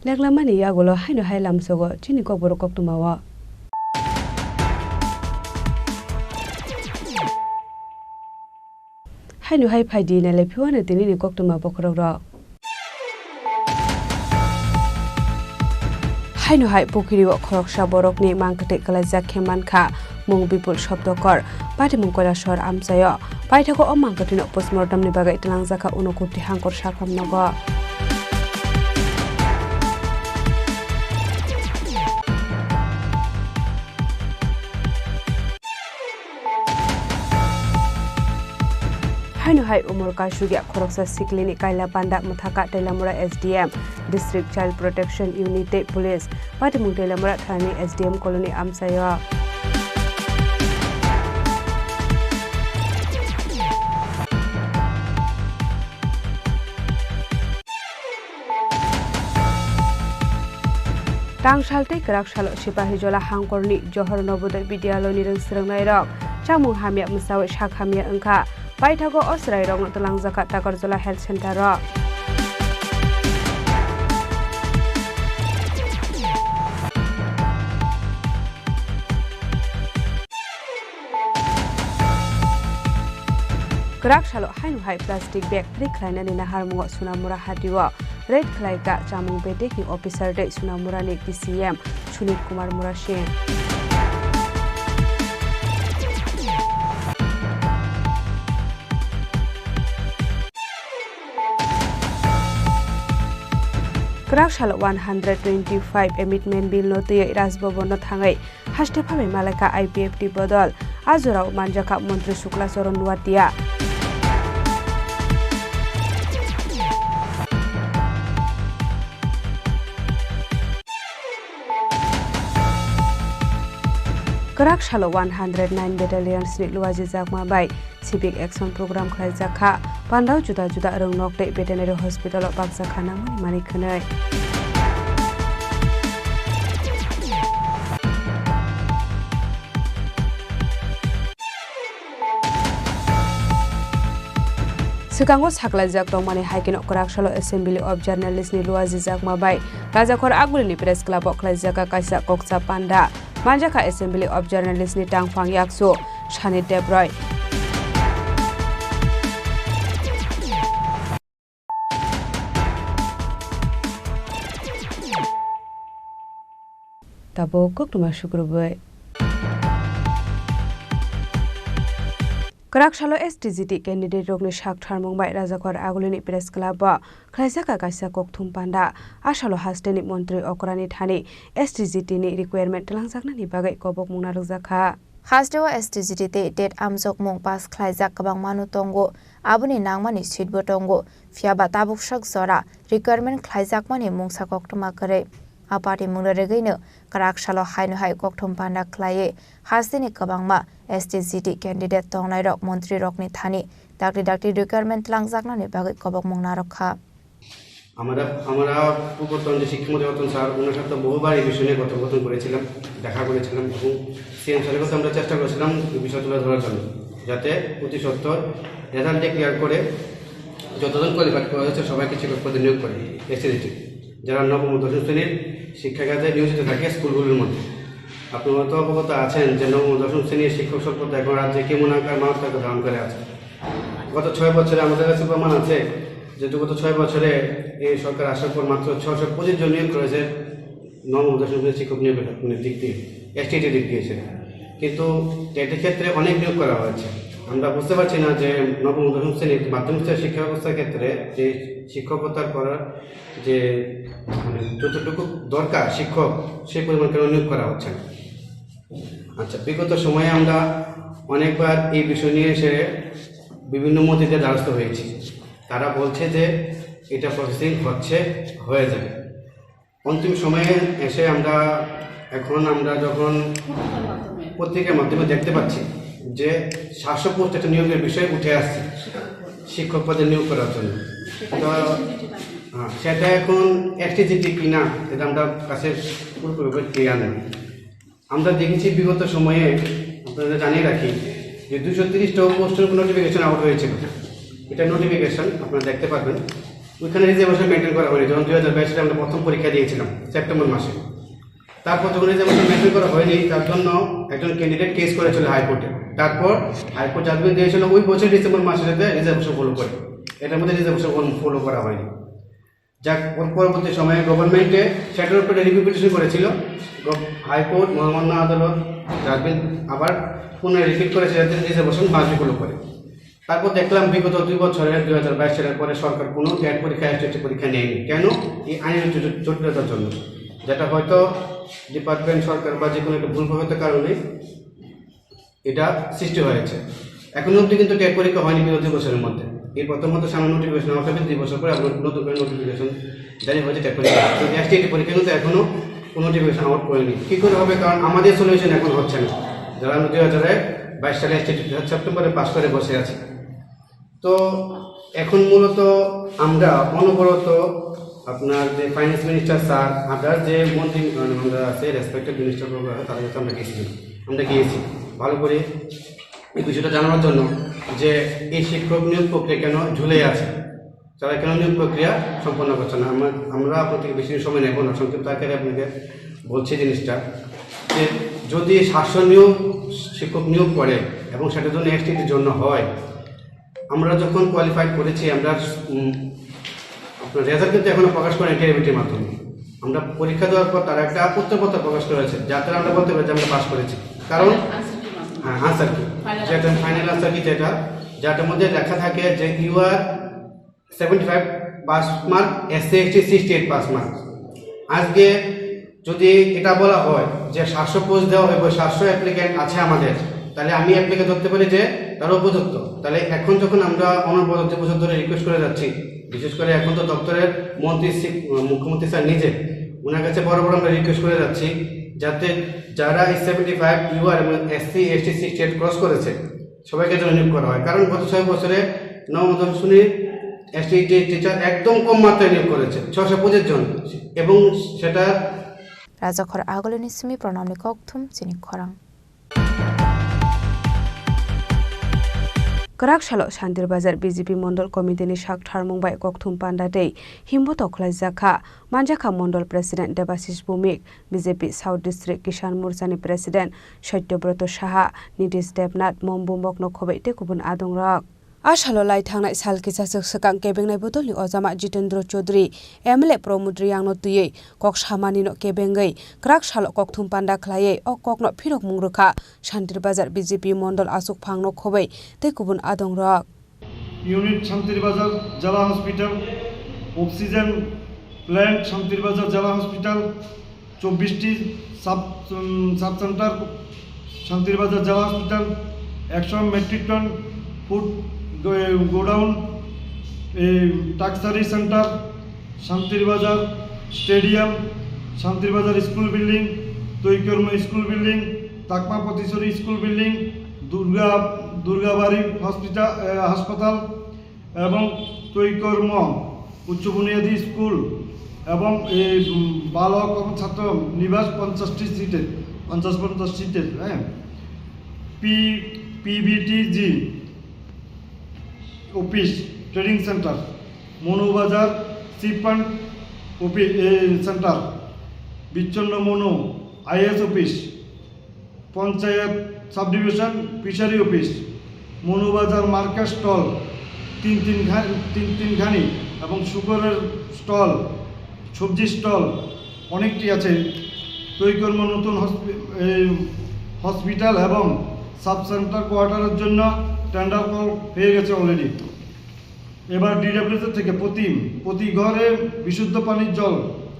Leklamani yagulo haino hai lamsogo chini kokborok koktwmao. Haino hai phaidi nailai phiwano tinini koktwma bokhorokrok. Haino hai pukhiri o khoroksa borokni mangkwtwi kwlaijak khe mankha mung Bipul Shobdokor, patimung Kailasor amchaio. Paithago o mangkwtwino postmortemni bagwi twlangjakha Unakoti Hangkor Sakhamnogo. Haino hai umor kaisugya khoroksa siklini kaila panda mwthaka Teilamura S D M, District Child Protection Unit tei Police, patimung Teilamura thanani S D M colony amchaio. Tangsal tei kwrak salo Sipahijola hangkorni Johor Nobodoy Vidyaloyni rwng swrwngnairok chamung hamya mwsawi sak hamya wngkha. Paithago o chwrairokno twlangjakha Takarjola Health Center-o. Kwrak salo haino hai plastic bag free khlainani naharmungo Sunamura hatio raid khlaikha chamung bedekni officer tei Sunamurani D C M Sunil Kumar Murasing. Kwrak salo one hundred twenty-five Amendment Bill no twiwi Raj Bhavan no thangwi haste phalwi malaikha I P F T bodol. A jorao manjakha Montri Shukla Charan Nuatia. Kwrak salo one hundred nine Battalions ni Luaji Jakma bai Civic Action Program khlaijak kha. Pandao juda juda rwngnok tei veterinary hospital o baksa kha nangmani manwi khwnwi. Swkango saklaijak tongmani hai kheno kwrak salo Assembly of Journalist ni Luaji Jakma bai Rajakhor Agulini Press Club o khlaijak kaisa kokcha panda. Manjakha Assembly of Journalist ni tangphang yaksu Sani Debroi. Tabuk koktwma sukrubwi. Kwrak salo S T G T candidate rokni sak tharmung bai Rajakhor Agulini Press Club o khlaijak kaisa kokthum panda. A salo hasteni montri okrani thani S T G T ni requirement twlangjaknani bagwi kobokmung narwkjak kha. Hasteo S T G T tei tet amjokmung pass khlaijak kwbangmano tongo, aboni nangmani seat bo tongo, phiyaba tabuksak jora requirement khlaijakmani mungsa koktwma kwrwi. A patimungno rwgwino kwrak salo haino hai kokthum panda khlaiwi hasteni kwbangma S T G T candidate tongnairok montrirokni thani dakti dakti requirement twlangjaknani bagwi kobokmung narwk kha. আমরা আমরা পূর্বতন যে শিক্ষামন্ত্রী রতন স্যার, ওনার সাথে বহুবার এই বিষয় নিয়ে কথোপকথন করেছিলাম, দেখা করেছিলাম এবং সিএম স্যারের কাছে আমরা চেষ্টা করেছিলাম এই বিষয় তুলে ধরার জন্য, যাতে অতি সত্বর রেজাল্ট ডিক্লেয়ার করে যতজন কোয়ালিফাইড করা হয়েছে সবাইকে শিক্ষক পদে নিয়োগ করে। এসটিজিটি যারা নবম ও দশম শ্রেণীর শিক্ষা কাজে নিয়োজিত থাকে স্কুলগুলোর মধ্যে। আপনি হয়তো অবগত আছেন যে নবম ও দশম শ্রেণীর শিক্ষক স্বল্পতা এখন রাজ্যে কেমন আকার মারাত্মক আকার ধারণ করে আছে। গত ছয় বছরে আমাদের কাছে প্রমাণ আছে যে গত ছয় বছরে এই সরকার আসার পর মাত্র ছয়শো পঁচিশ জন নিয়োগ করেছে নবম ও দশম শ্রেণীর শিক্ষক নিয়োগের, মানে, দিক দিয়ে, এসটিজিটি দিক দিয়ে সেটা। কিন্তু টেটের ক্ষেত্রে অনেক নিয়োগ করা হয়েছে। আমরা বুঝতে পারছি না যে নবম ও দশম শ্রেণীর মাধ্যমিক স্তরের শিক্ষা ব্যবস্থার ক্ষেত্রে যে শিক্ষকতার করার যে, মানে, যতটুকু দরকার শিক্ষক, সেই পরিমাণ কেন নিয়োগ করা হচ্ছে না। আচ্ছা, বিগত সময়ে আমরা অনেকবার এই বিষয় নিয়ে এসে বিভিন্ন মন্ত্রীদের দ্বারস্থ হয়েছি। তারা বলছে যে এটা প্রসেসিং হচ্ছে, হয়ে যাবে। অন্তিম সময়ে এসে আমরা, এখন আমরা যখন পত্রিকার মাধ্যমে দেখতে পাচ্ছি যে সাতশো পোস্ট একটা নিয়োগের বিষয় উঠে আসছে শিক্ষক পদে নিয়োগ করার জন্য। তো, হ্যাঁ, সেটা এখন এসটিজিটি কিনা, এটা আমরা কাছে পুরোপুরি ক্লিয়ার নেই। আমরা দেখেছি বিগত সময়ে, আপনাদের জানিয়ে রাখি, যে দুশো তিরিশটা পোস্টের উপর নোটিফিকেশন আউট হয়েছিল। এটা নোটিফিকেশন আপনারা দেখতে পারবেন। ওইখানে রিজার্ভেশন মেনটেন করা হয়নি। যখন দুই হাজার বাইশ সালে আমরা প্রথম পরীক্ষা দিয়েছিলাম সেপ্টেম্বর মাসে, তারপর যখন রিজার্ভেশন মেনটেন করা হয়নি, তার জন্য একজন ক্যান্ডিডেট কেস করেছিল হাইকোর্টে। তারপর হাইকোর্ট জাজমেন্ট দিয়েছিল ওই বছর ডিসেম্বর মাসে যাতে রিজার্ভেশন ফলো করে। এটার মধ্যে রিজার্ভেশন ফলো করা হয়নি। যাক, ওর পরবর্তী সময়ে গভর্নমেন্টে সেটার উপরে রিভিউ পিটিশন করেছিল। গভ-, হাইকোর্ট, মহামান্য আদালত জাজমেন্ট আবার পুনরায় রিপিট করেছে যাতে রিজার্ভেশন বাতিল করে। তারপর দেখলাম বিগত দুই বছরে, দুই হাজার বাইশ সালের পরে সরকার কোনো টেট পরীক্ষা, এসটিটি পরীক্ষা নেয়নি। কেন? এই আইনি জটিল-, জটিলতার জন্য, যেটা হয়তো ডিপার্টমেন্ট, সরকার বা যে কোনো একটা ভুল প্রভাবিত কারণে এটা সৃষ্টি হয়েছে। এখনো অবধি কিন্তু টেট পরীক্ষা হয়নি বিগত দুই বছরের মধ্যে। এই প্রথমত সামনে নোটিফিকেশন আউট হবে, দুই বছর পরে আপনার নতুন করে নোটিফিকেশন জারি হয়েছে টেট পরীক্ষা। কিন্তু এসটিইটি পরীক্ষা কিন্তু এখনো কোনো নোটিফিকেশন আউট করেনি। কী করে হবে? কারণ আমাদের সলিউশন এখন হচ্ছে না। যারা আমরা দুই হাজার বাইশ সালে এসটিইটি সেপ্টেম্বরে পাস করে বসে আছি। তো এখন মূলত আমরা অনবরত আপনার যে ফাইন্যান্স মিনিস্টার স্যার, আদার যে মন্ত্রী, মানে, আমরা আছে, রেসপেক্টেড মিনিস্টার আছে, তাদের কাছে আমরা গেছি, আমরা গিয়েছি ভালো করে এই বিষয়টা জানানোর জন্য যে এই শিক্ষক নিয়োগ প্রক্রিয়া কেন ঝুলে আছে, তারা কেন নিয়োগ প্রক্রিয়া সম্পন্ন করছে না। আমরা, আমরা আপনার থেকে বেশি সময় নেব না, সংক্ষিপ্ত আকারে আপনাকে বলছি জিনিসটা, যে যদি সাতশো নিয়োগ, শিক্ষক নিয়োগ করে এবং সেটার জন্য এসটিইটির জন্য হয়, আমরা যখন কোয়ালিফাইড করেছি, আমরা, উম, আপনার রেজাল্ট কিন্তু এখনো প্রকাশ করেনি টিআরবিটির মাধ্যমে। আমরা পরীক্ষা দেওয়ার পর তারা একটা উত্তরপত্র প্রকাশ করেছে, যাতে আমরা বলতে পারি যে আমরা পাস করেছি। কারণ, আনসার কি? হ্যাঁ, আনসার কি? ফাইনাল যেটা আনসার। ফাইনাল আনসার কি, যেটা, যাটার মধ্যে লেখা থাকে যে you are seventy five pass mark, SC ST sixty eight pass mark. আজকে যদি এটা বলা হয় যে সাতশো পোস্ট দেওয়া হইব, সাতশো অ্যাপ্লিকেন্ট আছে আমাদের, তাহলে আমি অ্যাপ্লিকেন্ট ধরতে পারি যে তারা উপযুক্ত। তাহলে এখন যখন আমরা অনবরত যে বছর ধরে রিকোয়েস্ট করে যাচ্ছি, বিশেষ করে এখন তো দপ্তরের মন্ত্রী শ্রী, মুখ্যমন্ত্রী স্যার নিজে, ওনার কাছে বড় বড় আমরা রিকোয়েস্ট করে যাচ্ছি, যাতে যারা এই সেভেন্টি ফাইভ ইউআর এবং SC ST sixty eight cross করেছে, সবাইকে যেন নিয়োগ করা হয়। কারণ গত ছয় বছরে নবম দশম শ্রেণীর এসটি টিচার একদম কম মাত্রায় নিয়োগ করেছে, ছশো পঁচিশ জন, এবং সেটা রাজাখর agulini simi pranamni kokthum chini khorang. Kwrak salo Shantir Bazar B J P Mondol Committee ni sak tharmung bai kokthum panda tei himboto khlaijak kha. Manjakha Mondol President Debashish Bhumik, B J P South District Kisan Morcha ni President Satyabroto Saha, Nitish Debnath, Mom Bumbok no Khobai tei kubun adongrok. A salo lai thangnai sal kisa swk swkang kebengnai bodolni ojama Jitendra Chaudhary, M L A Pramod Riyangno twiwi kok samanino kebengwi kwrak salo kokthum panda khlaiwi o kokno phirokmung rwkha Shantir Bazar B J P Mondol Achukphangno Khobai tei kubun adongrok. Unit Shantir Bazar Jala Hospital, Oxygen Plant Shantir Bazar Jala Hospital, চব্বিশটি সাব, উম, sub centre Santirbazar জেলা হসপিটাল, একশো metric ton food গো-, গোডাউন, এই টাকসারি সেন্টার, শান্তিরবাজার স্টেডিয়াম, Santirbazar school building, তৈকর্ম school building, তাকমা পতিশ্বরী school building, Durga, Durgabari হসপিটাল, এ, হাসপাতাল, এবং তৈকর্ম উচ্চ বুনিয়াদী স্কুল এবং এই, উম, বালক এবং ছাত্র নিবাস পঞ্চাশটি সিটের, পঞ্চাশ পঞ্চাশ সিটের, হ্যাঁ। P, PBTG office, trading centre, Manubazar chit fund office, এই সেন্টার, বিচ্ছন্ন Manu IS office, panchayat subdivision fishery office, Manubazar market stall তিন তিন খা-, তিন তিনখানি এবং শুকরের স্টল, সবজি স্টল অনেকটি আছে। তৈকর্ম নতুন হসপি-, এই হসপিটাল এবং সাব সেন্টার কোয়ার্টারের জন্য টেন্ডার কল হয়ে গেছে অলরেডি। এবার ডিডব্লিউএস থেকে প্রতি, প্রতি ঘরে বিশুদ্ধ পানির জল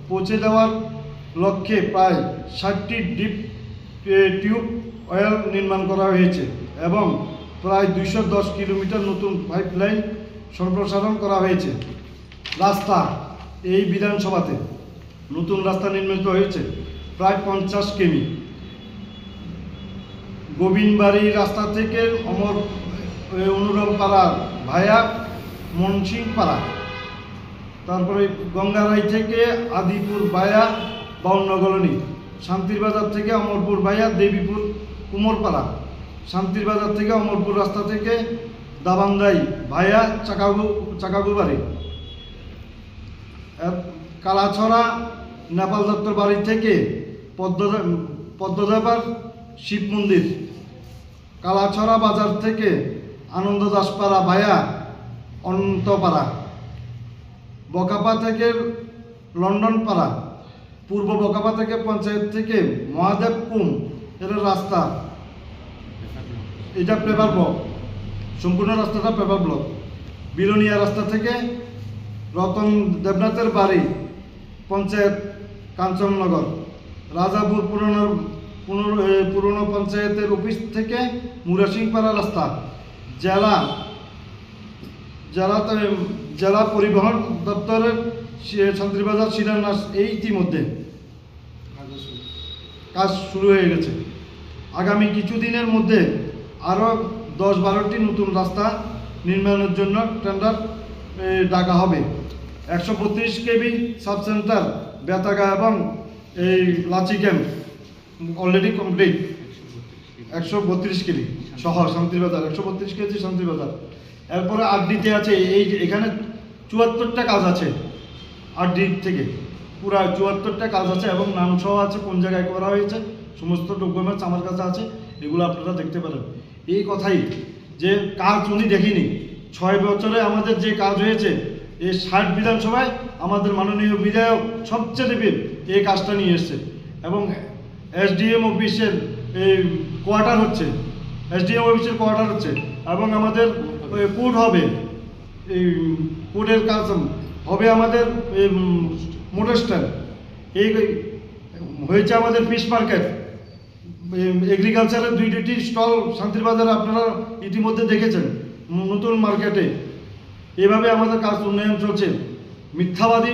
পৌঁছে দেওয়ার লক্ষ্যে প্রায় ষাটটি ডিপ, এ, টিউব ওয়েল নির্মাণ করা হয়েছে এবং প্রায় দুইশো দশ কিলোমিটার নতুন পাইপলাইন সম্প্রসারণ করা হয়েছে। রাস্তা এই বিধানসভাতে নতুন রাস্তা নির্মিত হয়েছে প্রায় পঞ্চাশ কিমি। গোবিন্দবাড়ি রাস্তা থেকে অমর, এ, অনুরামপাড়া ভায়া মনসিংপাড়া, তারপরে গঙ্গারাই থেকে আদিপুর ভায়া বাউন্ন কলোনি, শান্তির বাজার থেকে অমরপুর ভায়া দেবীপুর কুমোরপাড়া, শান্তির বাজার থেকে অমরপুর রাস্তা থেকে দাবান্দাই ভায়া চাকাগু-, চাকাগুবাড়ি। এর কালাছড়া নেপাল দত্তর বাড়ি থেকে পদ্মজা-, পদ্মজাবার শিব মন্দির, কালাছড়া বাজার থেকে আনন্দ দাসপাড়া ভায়া অনন্তপাড়া, বকাপা থেকে লন্ডনপাড়া, পূর্ব বকাপা থেকে পঞ্চায়েত থেকে মহাদেব কুম এর রাস্তা, এটা পেপার ব্লক, সম্পূর্ণ রাস্তাটা পেপার ব্লক। বিলোনিয়া রাস্তা থেকে রতন দেবনাথের বাড়ি, পঞ্চায়েত কাঞ্চননগর, রাজাপুর পুরনো, পুনর-, এ, পুরনো পঞ্চায়েতের অফিস থেকে মুরাসিংপাড়া রাস্তা, জেলা, জেলা তো, জেলা পরিবহন দপ্তরের শি-, শান্তিবাজার শিলান্যাস এই ইতিমধ্যে কাজ শুরু হয়ে গেছে। আগামী কিছুদিনের মধ্যে আরও দশ বারোটি নতুন রাস্তা নির্মাণের জন্য টেন্ডার, এ, ডাকা হবে। একশো বত্রিশ কেভি সাব সেন্টার বেতাগা এবং এই লাচি ক্যাম্প অলরেডি কমপ্লিট। একশো বত্রিশ কেভি সহ শান্তিবাজার, একশো বত্রিশ কেভি শান্তিবাজার। এরপরে আটডিতে আছে, এই যে এখানে চুয়াত্তরটা কাজ আছে আটডি থেকে, পুরা চুয়াত্তরটা কাজ আছে এবং নাম সহ আছে, কোন জায়গায় করা হয়েছে, সমস্ত ডকুমেন্টস আমার কাছে আছে, এগুলো আপনারা দেখতে পারেন। এই কথাই যে কাজ উনি দেখেনি, ছয় বছরে আমাদের যে কাজ হয়েছে, এই ষাট বিধানসভায় আমাদের মাননীয় বিধায়ক সবচেয়ে বেশি এই কাজটা নিয়ে এসছে এবং এসডিএম অফিসের এই কোয়ার্টার হচ্ছে, এসডিএম অফিসের কোয়ার্টার হচ্ছে এবং আমাদের কোর্ট হবে, এই কোর্টের কাজ হবে আমাদের, এই মোটর স্ট্যান্ড, এই হয়েছে আমাদের ফিশ মার্কেট, এগ্রিকালচারের দুই দুইটি স্টল শান্তির বাজারে আপনারা ইতিমধ্যে দেখেছেন, নতুন মার্কেটে। এভাবে আমাদের কাজ উন্নয়ন চলছে। মিথ্যাবাদী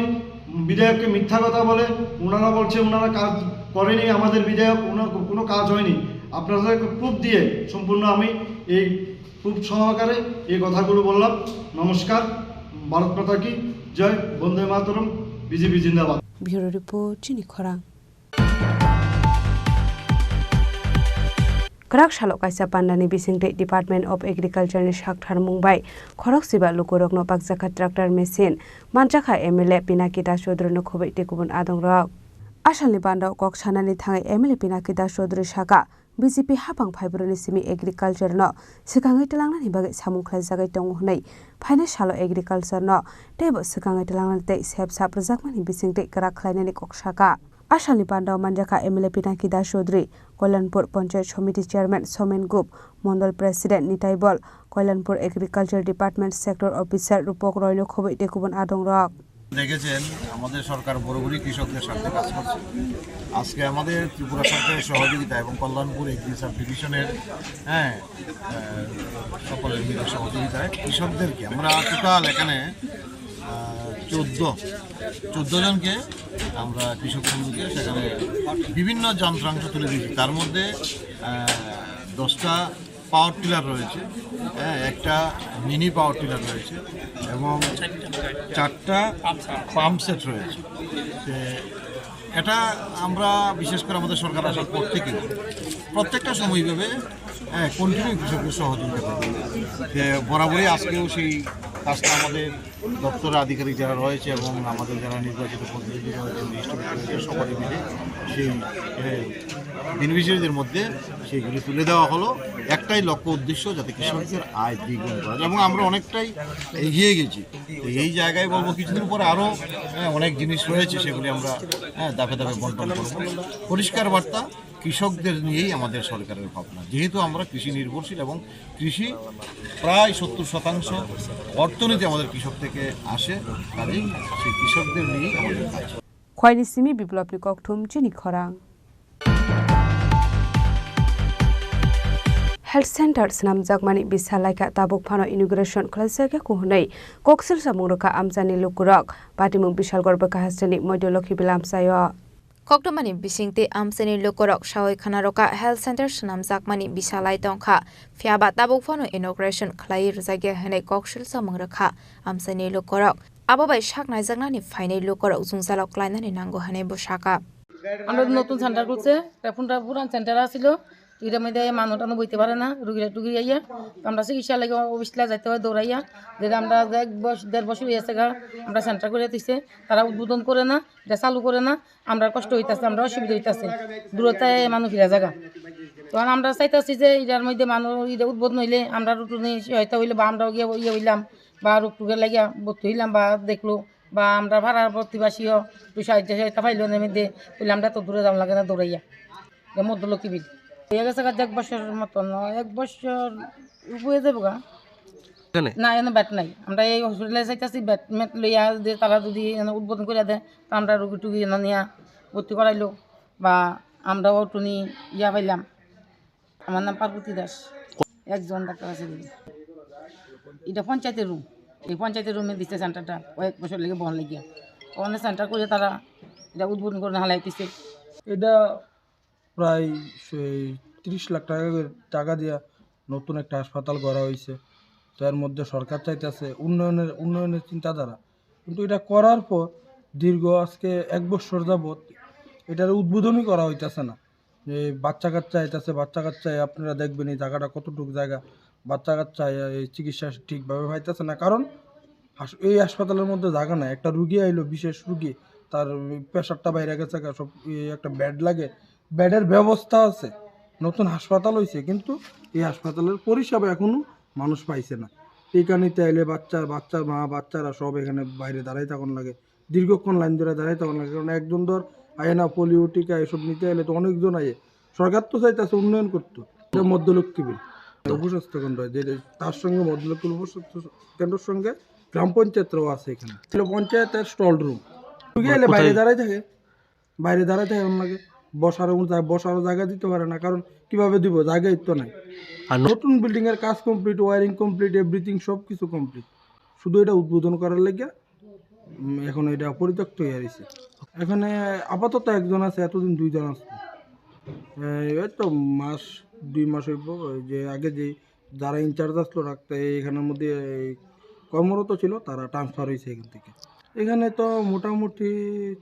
বিধায়ককে মিথ্যা কথা বলে, ওনারা বলছে ওনারা কাজ করেনি, আমাদের বিধায়ক ওনার কোনো কাজ হয়নি। আপনাদেরকে প্রুফ দিয়ে সম্পূর্ণ আমি এই প্রুফ সহকারে এই কথাগুলো বললাম। নমস্কার, ভারত মাতা কি জয়, বন্দে মাতরম, বিজেপি জিন্দাবাদ। Bureau Report, Chini Khorang. Kwrak salo kaisa pandani bisingtwi Department of Agriculture ni saktharmung bai khorok siba lukurokno bakjakha tractor machine, manjakha M L A Pinaki Das Chaudhary no khobwi tei kubun adongrok. Asalni bandao kok sanani thangwi M L A Pinaki Das Chaudhary saka, B J P hapang phaibrwini simi agriculture no swkangwi twlangnani bagwi samung khlaijagwi tongo hwnwi phainai salo agriculture no teibo swkangwi twlangnani tei sep sap rwjakmani bisingtwi kwrak khlainani kok saka. Asalni pandao manjakha M L A Pinaki Das Chaudhary, Kalyanpur Panchayat Samiti Chairman Somen Gup, Mondol President Nitai Bol, Kalyanpur Agriculture Department Sector Officer Rupok Roy no khobwi tei kubun adongrok. দেখেছেন, আমাদের সরকার বরাবরই কৃষকদের স্বার্থে কাজ করছে। আজকে আমাদের ত্রিপুরা সরকারের সহযোগিতা এবং কল্যাণপুর এগ্রি সাব ডিভিশনের, হ্যাঁ, আহ, সকলের মিলে সহযোগিতায় কৃষকদেরকে আমরা টোটাল এখানে, আহ, চোদ্দ, চোদ্দ জনকে আমরা কৃষক বন্ধুকে সেখানে বিভিন্ন যন্ত্রাংশ তুলে দিয়েছি। তার মধ্যে, আহ, দশটা পাওয়ার টিলার রয়েছে, হ্যাঁ, একটা মিনি পাওয়ার টিলার রয়েছে এবং চারটা পাম্প সেট রয়েছে। তো এটা আমরা বিশেষ করে আমাদের সরকার আসার পর থেকে প্রত্যেকটা সময় এইভাবে, হ্যাঁ, কন্টিনিউ কৃষকদের সহযোগিতা করবো। তো বরাবরই আজকেও সেই কাজটা আমাদের দপ্তরের আধিকারিক যারা রয়েছে এবং আমাদের যারা নির্বাচিত প্রতিনিধি রয়েছে, ডিস্ট্রিবিউটর রয়েছে, সকলে মিলে সেই, এ, বেনিফিশিয়ারিদের মধ্যে সেইগুলি তুলে দেওয়া হলো। একটাই লক্ষ্য উদ্দেশ্য, যাতে কৃষকদের আয় দ্বিগুণ করা যায়। এবং আমরা অনেকটাই এগিয়ে গেছি। তো এই জায়গায় বলবো, কিছুদিন পরে আরও, হ্যাঁ, অনেক জিনিস রয়েছে, সেগুলি আমরা, হ্যাঁ, ধাপে ধাপে বন্টন করবো। পরিষ্কার বার্তা, কৃষকদের নিয়েই আমাদের সরকারের ভাবনা, যেহেতু আমরা কৃষি নির্ভরশীল এবং কৃষি প্রায় সত্তর শতাংশ অর্থনীতি আমাদের কৃষক থেকে আসে, কাজেই সেই কৃষকদের নিয়েই আমাদের কাজ। Khwaini simi biplopni kokthum chini khorang. Health Center swnamjakmani bisa laikha tabuk phano inauguration khlaijak ya kuhunwi koksil samung rwkha amchaini lukurok. Patimung Bishalgarh bwkha hasteni Moidoloki bilamsaio. Koktwmani bisingtwi amchaini lukurok sawi khna rwkha health center swnamjakmani bisa lai tongkha, phiyaba tabuk phano inauguration khlaiwi rwjakya hwnwi koksil samung rwkha amchaini lukurok. Abo bai sak naijaknani phainai lukurok jwngjalo klainani nango hwnwi bo sakha. আমরা নতুন সেন্টার খুলছে, এখন পুরান সেন্টার আছিল, এটার মধ্যে মানুষ টানো বইতে পারে না, রুগীরা টুগী আইয়া, তো আমরা চিকিৎসা লাগে অফিসলা যাইতে হয় দৌড়াইয়া, যেটা আমরা এক বছর দেড় বছর হয়ে গেছে গা, আমরা সেন্টার করে দিছে, তারা উদ্বোধন করে না, এটা চালু করে না, আমরা কষ্ট হইতাছে, আমরা অসুবিধা হইতাছে, দূরত্বে মানুষ ফিরা জায়গা। তখন আমরা চাইতাছি যে এটার মধ্যে মানুষ এটা উদ্বোধন হইলে আমরা রুটুনি সহায়তা হইলে বা আমরাও গিয়ে ইয়ে হইলাম বা রোগ টুগের লাগিয়া ভর্তি হইলাম বা দেখলো বা আমরা পাড়ার প্রতিবাসীও একটু সাহায্য সহায়তা পাইলো না মধ্যে, তাহলে আমরা তো দূরে যাওয়া লাগে না দৌড়াইয়া, যে মধ্যলক্ষ্মী বিল হয়ে গেছে গা এক বছর মতন, এক বছর উপরে যাবো গা। এখানে? না, এনে বেড নাই। আমরা এই হসপিটালে চাইতেছি বেড মেড লইয়া যে তারা যদি এনে উদ্বোধন করে দেয়, তা আমরা রুগী টুগী এনে নিয়ে ভর্তি করাইলো বা আমরাও একটু নি ইয়া পাইলাম। আমার নাম পার্বতী দাস। একজন ডাক্তার আছে দিদি। এটা পঞ্চায়েতের রুম। এই পঞ্চায়েতের রুমে দিছে সেন্টারটা কয়েক বছর লেগে বন্ধ লেগে। অনেক সেন্টার করে তারা এটা উদ্বোধন করে হালাই দিছে। এটা প্রায় সেই ত্রিশ লাখ টাকা করে, টাকা দিয়া নতুন একটা হাসপাতাল করা হয়েছে। তো এর মধ্যে সরকার চাইতেছে উন্নয়নের, উন্নয়নের চিন্তাধারা, কিন্তু এটা করার পর দীর্ঘ আজকে এক বছর যাবত এটার উদ্বোধনই করা হইতেছে না। এই বাচ্চা কাচ্চা আইতাছে, বাচ্চা কাচ্চা আপনারা দেখবেন এই জায়গাটা কতটুকু জায়গা, বাচ্চা কাচ্চা এই চিকিৎসা ঠিকভাবে পাইতেছে না, কারণ হাস-, এই হাসপাতালের মধ্যে জায়গা নাই। একটা রুগী আইলো, বিশেষ রুগী, তার প্রেশারটা বাইরে গেছে গা, সব এই একটা বেড লাগে, বেডের ব্যবস্থা আছে, নতুন হাসপাতাল হইছে, কিন্তু এই হাসপাতালের পরিষেবা এখনো মানুষ পাইছে না। টিকা নিতে আইলে বাচ্চা, বাচ্চার মা, বাচ্চারা সব এখানে বাইরে দাঁড়াই থাকুন লাগে, দীর্ঘক্ষণ লাইন ধরে দাঁড়াই থাকুন লাগে, কারণ একজন ধর আয় না, পোলিও টিকা এসব নিতে আইলে তো অনেকজন আয়। সরকার তো চাইতেছে উন্নয়ন করতো, এটা মধ্যলক্ষ্মী বিল, উপস্বাস্থ্য কেন্দ্র, যে তার সঙ্গে মধ্যলক্ষ্মী উপস্বাস্থ্য কেন্দ্রের সঙ্গে গ্রাম পঞ্চায়েতরাও আছে এখানে। ছিল পঞ্চায়েতের স্টল রুম, গেলে বাইরে দাঁড়াই থাকে, বাইরে দাঁড়াই থাকে, ওর লাগে বসারও জা-, বসারও জায়গা দিতে পারে না, কারণ কিভাবে দিব, জায়গাই তো নাই। আর ন- নতুন বিল্ডিং এর কাজ কমপ্লিট, ওয়ারিং কমপ্লিট, এভরিথিং সব কিছু কমপ্লিট, শুধু এটা উদ্বোধন করার লাগে। উম, এখন এটা পরিত্যক্ত হয়ে রয়েছে। এখানে আপাতত একজন আছে, এতদিন দুইজন আছে। এই, এই তো মাস, দুই মাস হইব, ওই যে আগে যে যারা ইনচার্জ আসলো রাখতে, এখানের মধ্যে এই কর্মরত ছিল, তারা ট্রান্সফার হয়েছে এখান থেকে। এখানে তো মোটামুটি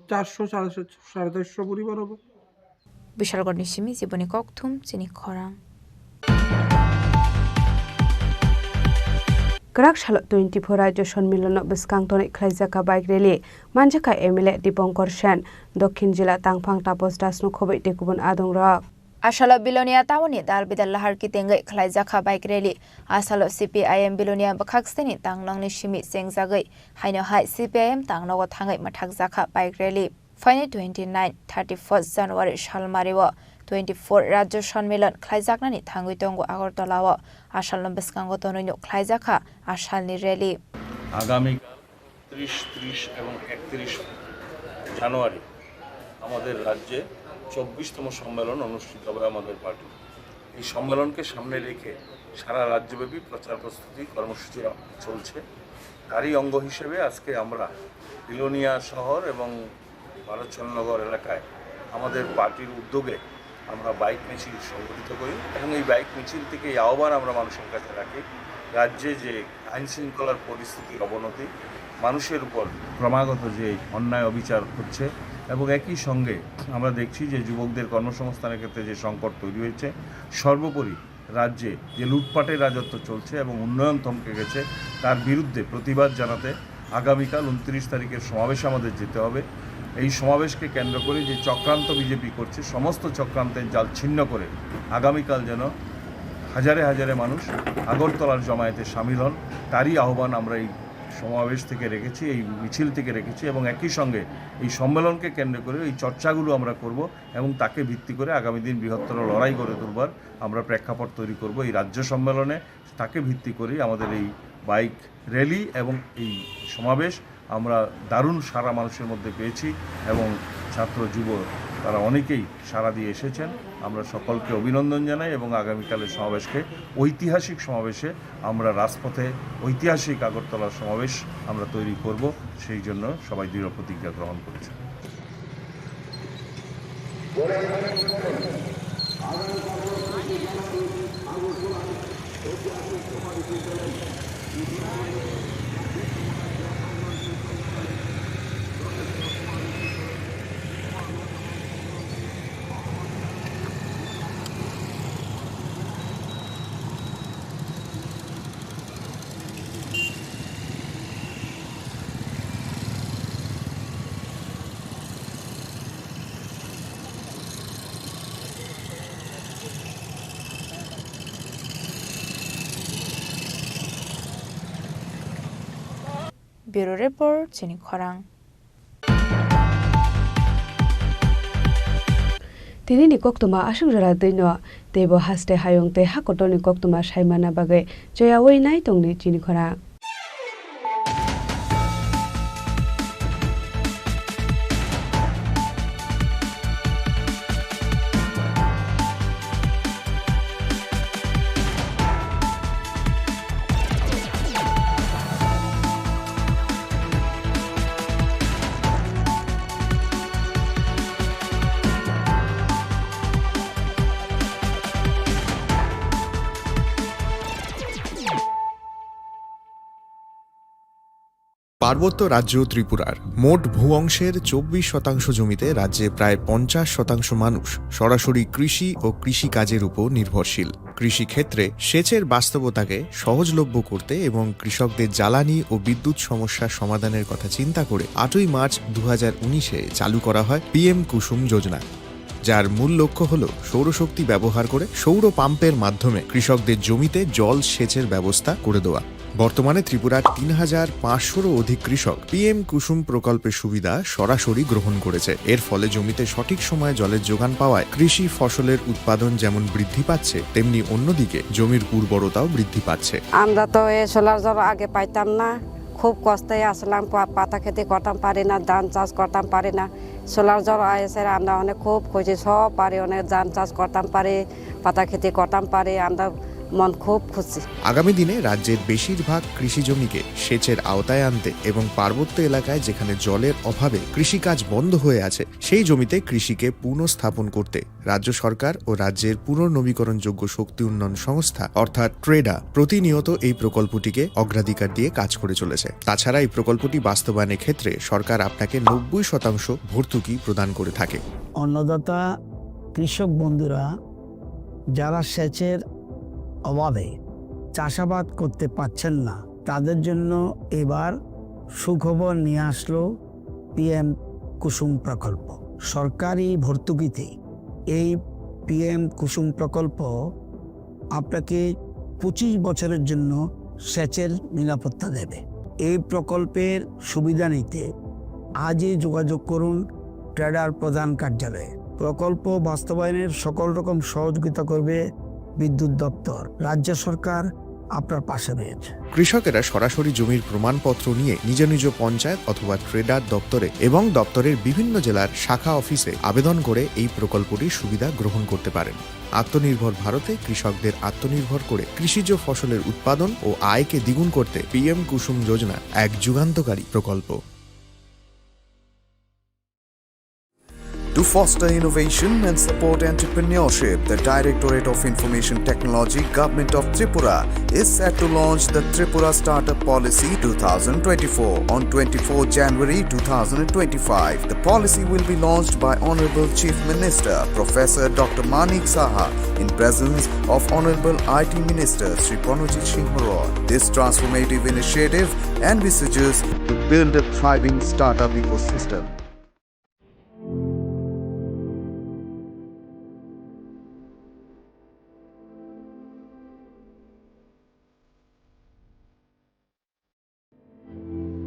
চারশো, সাড়ে চারশো, সাড়ে চারশো পরিবার হবে। Bishalgarhni simi Jiboni Kokthum chini khorang. Kwrak salo twenty-four Rajya Sonmilono bwskang tonwi khlaijakha bike rally, manjakha M L A Dipankar Sen, Dokhin Jila Tangphang Tapos Dasno khobwi tei kubun adongrok. Asalo Bilonia town ni dal bidal lahar kitengwi khlaijakha bike rally. Asalo C P I M Bilonia bwkhak sini tangnokni simi chengjagwi, haino hai C P I M tangnogo thangwi mwthakjakha bike rally. Phaini twenty-nine, thirty-first January salmario twenty-four Rajya Sonmilan khlaijaknani thangwi tongo Agartala o. Asalno bwskango tonwi nuk khlaijakha asalni rally. আগামীকাল ত্রিশ, ত্রিশ এবং একত্রিশ জানুয়ারি আমাদের রাজ্যে চব্বিশতম সম্মেলন অনুষ্ঠিত হবে আমাদের পার্টি। এই সম্মেলনকে সামনে রেখে সারা রাজ্যব্যাপী প্রচার প্রস্তুতি কর্মসূচি চলছে। তারই অঙ্গ হিসেবে আজকে আমরা বিলোনিয়া শহর এবং ভারতচন্দ্রনগর এলাকায় আমাদের পার্টির উদ্যোগে আমরা বাইক মিছিল সংগঠিত করি এবং এই বাইক মিছিল থেকে এই আহ্বান আমরা মানুষের কাছে রাখি, রাজ্যে যে আইন শৃঙ্খলার পরিস্থিতির অবনতি, মানুষের উপর ক্রমাগত যে অন্যায় অবিচার হচ্ছে এবং একই সঙ্গে আমরা দেখছি যে যুবকদের কর্মসংস্থানের ক্ষেত্রে যে সংকট তৈরি হয়েছে, সর্বোপরি রাজ্যে যে লুটপাটের রাজত্ব চলছে এবং উন্নয়ন থমকে গেছে, তার বিরুদ্ধে প্রতিবাদ জানাতে আগামীকাল ঊনত্রিশ তারিখের সমাবেশে আমাদের যেতে হবে। এই সমাবেশকে কেন্দ্র করে যে চক্রান্ত বিজেপি করছে, সমস্ত চক্রান্তের জাল ছিন্ন করে আগামীকাল যেন হাজারে হাজারে মানুষ আগরতলার জমায়েতে সামিল হন, তারই আহ্বান আমরা এই সমাবেশ থেকে রেখেছি, এই মিছিল থেকে রেখেছি এবং একই সঙ্গে এই সম্মেলনকে কেন্দ্র করে এই চর্চাগুলো আমরা করব এবং তাকে ভিত্তি করে আগামী দিন বৃহত্তর লড়াই গড়ে তুলবার আমরা প্রেক্ষাপট তৈরি করব। এই রাজ্য সম্মেলনে তাকে ভিত্তি করেই আমাদের এই বাইক র‍্যালি এবং এই সমাবেশ। আমরা দারুণ সাড়া মানুষের মধ্যে পেয়েছি এবং ছাত্র যুব তারা অনেকেই সাড়া দিয়ে এসেছেন। আমরা সকলকে অভিনন্দন জানাই এবং আগামীকালের সমাবেশকে ঐতিহাসিক সমাবেশে আমরা রাজপথে ঐতিহাসিক আগরতলার সমাবেশ আমরা তৈরি করব, সেই জন্য সবাই দৃঢ় প্রতিজ্ঞা গ্রহণ করেছেন। Bureau Report, chini khorang. Tini ni koktwma aswk jora twi no, teibo haste hayung tei ha kotor ni koktwma sai manna bagwi choyaui nai tong di chini khorang. পার্বত্য রাজ্য ত্রিপুরার মোট ভূ অংশের চব্বিশ শতাংশ জমিতে রাজ্যে প্রায় পঞ্চাশ শতাংশ মানুষ সরাসরি কৃষি ও কৃষিকাজের উপর নির্ভরশীল। কৃষিক্ষেত্রে সেচের বাস্তবতাকে সহজলভ্য করতে এবং কৃষকদের জ্বালানি ও বিদ্যুৎ সমস্যা সমাধানের কথা চিন্তা করে আটই মার্চ দু হাজার উনিশে চালু করা হয় পিএম কুসুম যোজনা, যার মূল লক্ষ্য হল সৌরশক্তি ব্যবহার করে সৌর পাম্পের মাধ্যমে কৃষকদের জমিতে জল সেচের ব্যবস্থা করে দেওয়া। বর্তমানে ত্রিপুরার তিন হাজার পাঁচশোরও অধিক কৃষক পিএম কুসুম প্রকল্পের সুবিধা সরাসরি গ্রহণ করেছে। এর ফলে জমিতে সঠিক সময়ে জলের যোগান পাওয়ায় কৃষি ফসলের উৎপাদন যেমন বৃদ্ধি পাচ্ছে, তেমনি অন্যদিকে জমির উর্বরতাও বৃদ্ধি পাচ্ছে। আমরা তো এই সোলার জল আগে পাইতাম না, খুব কষ্টে আসলাম, পা- পাতা খেতে করতাম পারি না, ধান চাষ করতাম পারি না। সোলার জল এসে আমরা অনেক খুব খুশি, সব পারি, অনেক ধান চাষ করতাম পারি, পাতা খেতে করতাম পারি, আমরা মন খুব খুশি। আগামী দিনে রাজ্যের বেশিরভাগ কৃষি জমিকে সেচের আওতায় আনতে এবং পার্বত্য এলাকায় যেখানে জলের অভাবে কৃষিকাজ বন্ধ হয়ে আছে, সেই জমিতে কৃষিকে পুনঃস্থাপন করতে রাজ্য সরকার ও রাজ্যের পুনর্নবীকরণযোগ্য শক্তি উন্নয়ন সংস্থা অর্থাৎ ট্রেডা প্রতিনিয়ত এই প্রকল্পটিকে অগ্রাধিকার দিয়ে কাজ করে চলেছে। তাছাড়া এই প্রকল্পটি বাস্তবায়নের ক্ষেত্রে সরকার আপনাকে নব্বই শতাংশ ভর্তুকি প্রদান করে থাকে। অন্নদাতা কৃষক বন্ধুরা যারা সেচের অভাবে চাষাবাদ করতে পারছেন না, তাদের জন্য এবার সুখবর নিয়ে আসলো পিএম কুসুম প্রকল্প। সরকারি ভর্তুকিতে এই পিএম কুসুম প্রকল্প আপনাকে পঁচিশ বছরের জন্য সেচের নিরাপত্তা দেবে। এই প্রকল্পের সুবিধা নিতে আজই যোগাযোগ করুন ট্রেডার প্রধান কার্যালয়ে। প্রকল্প বাস্তবায়নের সকল রকম সহযোগিতা করবে বিদ্যুৎ দপ্তর। রাজ্য সরকার আপনার পাশে রয়েছে। কৃষকেরা সরাসরি জমির প্রমাণপত্র নিয়ে নিজ নিজ পঞ্চায়েত অথবা ট্রেডার দপ্তরে এবং দপ্তরের বিভিন্ন জেলার শাখা অফিসে আবেদন করে এই প্রকল্পটির সুবিধা গ্রহণ করতে পারেন। আত্মনির্ভর ভারতে কৃষকদের আত্মনির্ভর করে কৃষিজ ফসলের উৎপাদন ও আয়কে দ্বিগুণ করতে পিএম কুসুম যোজনা এক যুগান্তকারী প্রকল্প। To foster innovation and support entrepreneurship, the Directorate of Information Technology, Government of Tripura, is set to launch the Tripura Startup Policy two thousand twenty-four on twenty-fourth January two thousand twenty-five. The policy will be launched by Honorable Chief Minister Professor Doctor Manik Saha in presence of Honorable I T Minister Shri Pranojit Singh Roy. This transformative initiative envisages to build a thriving startup ecosystem.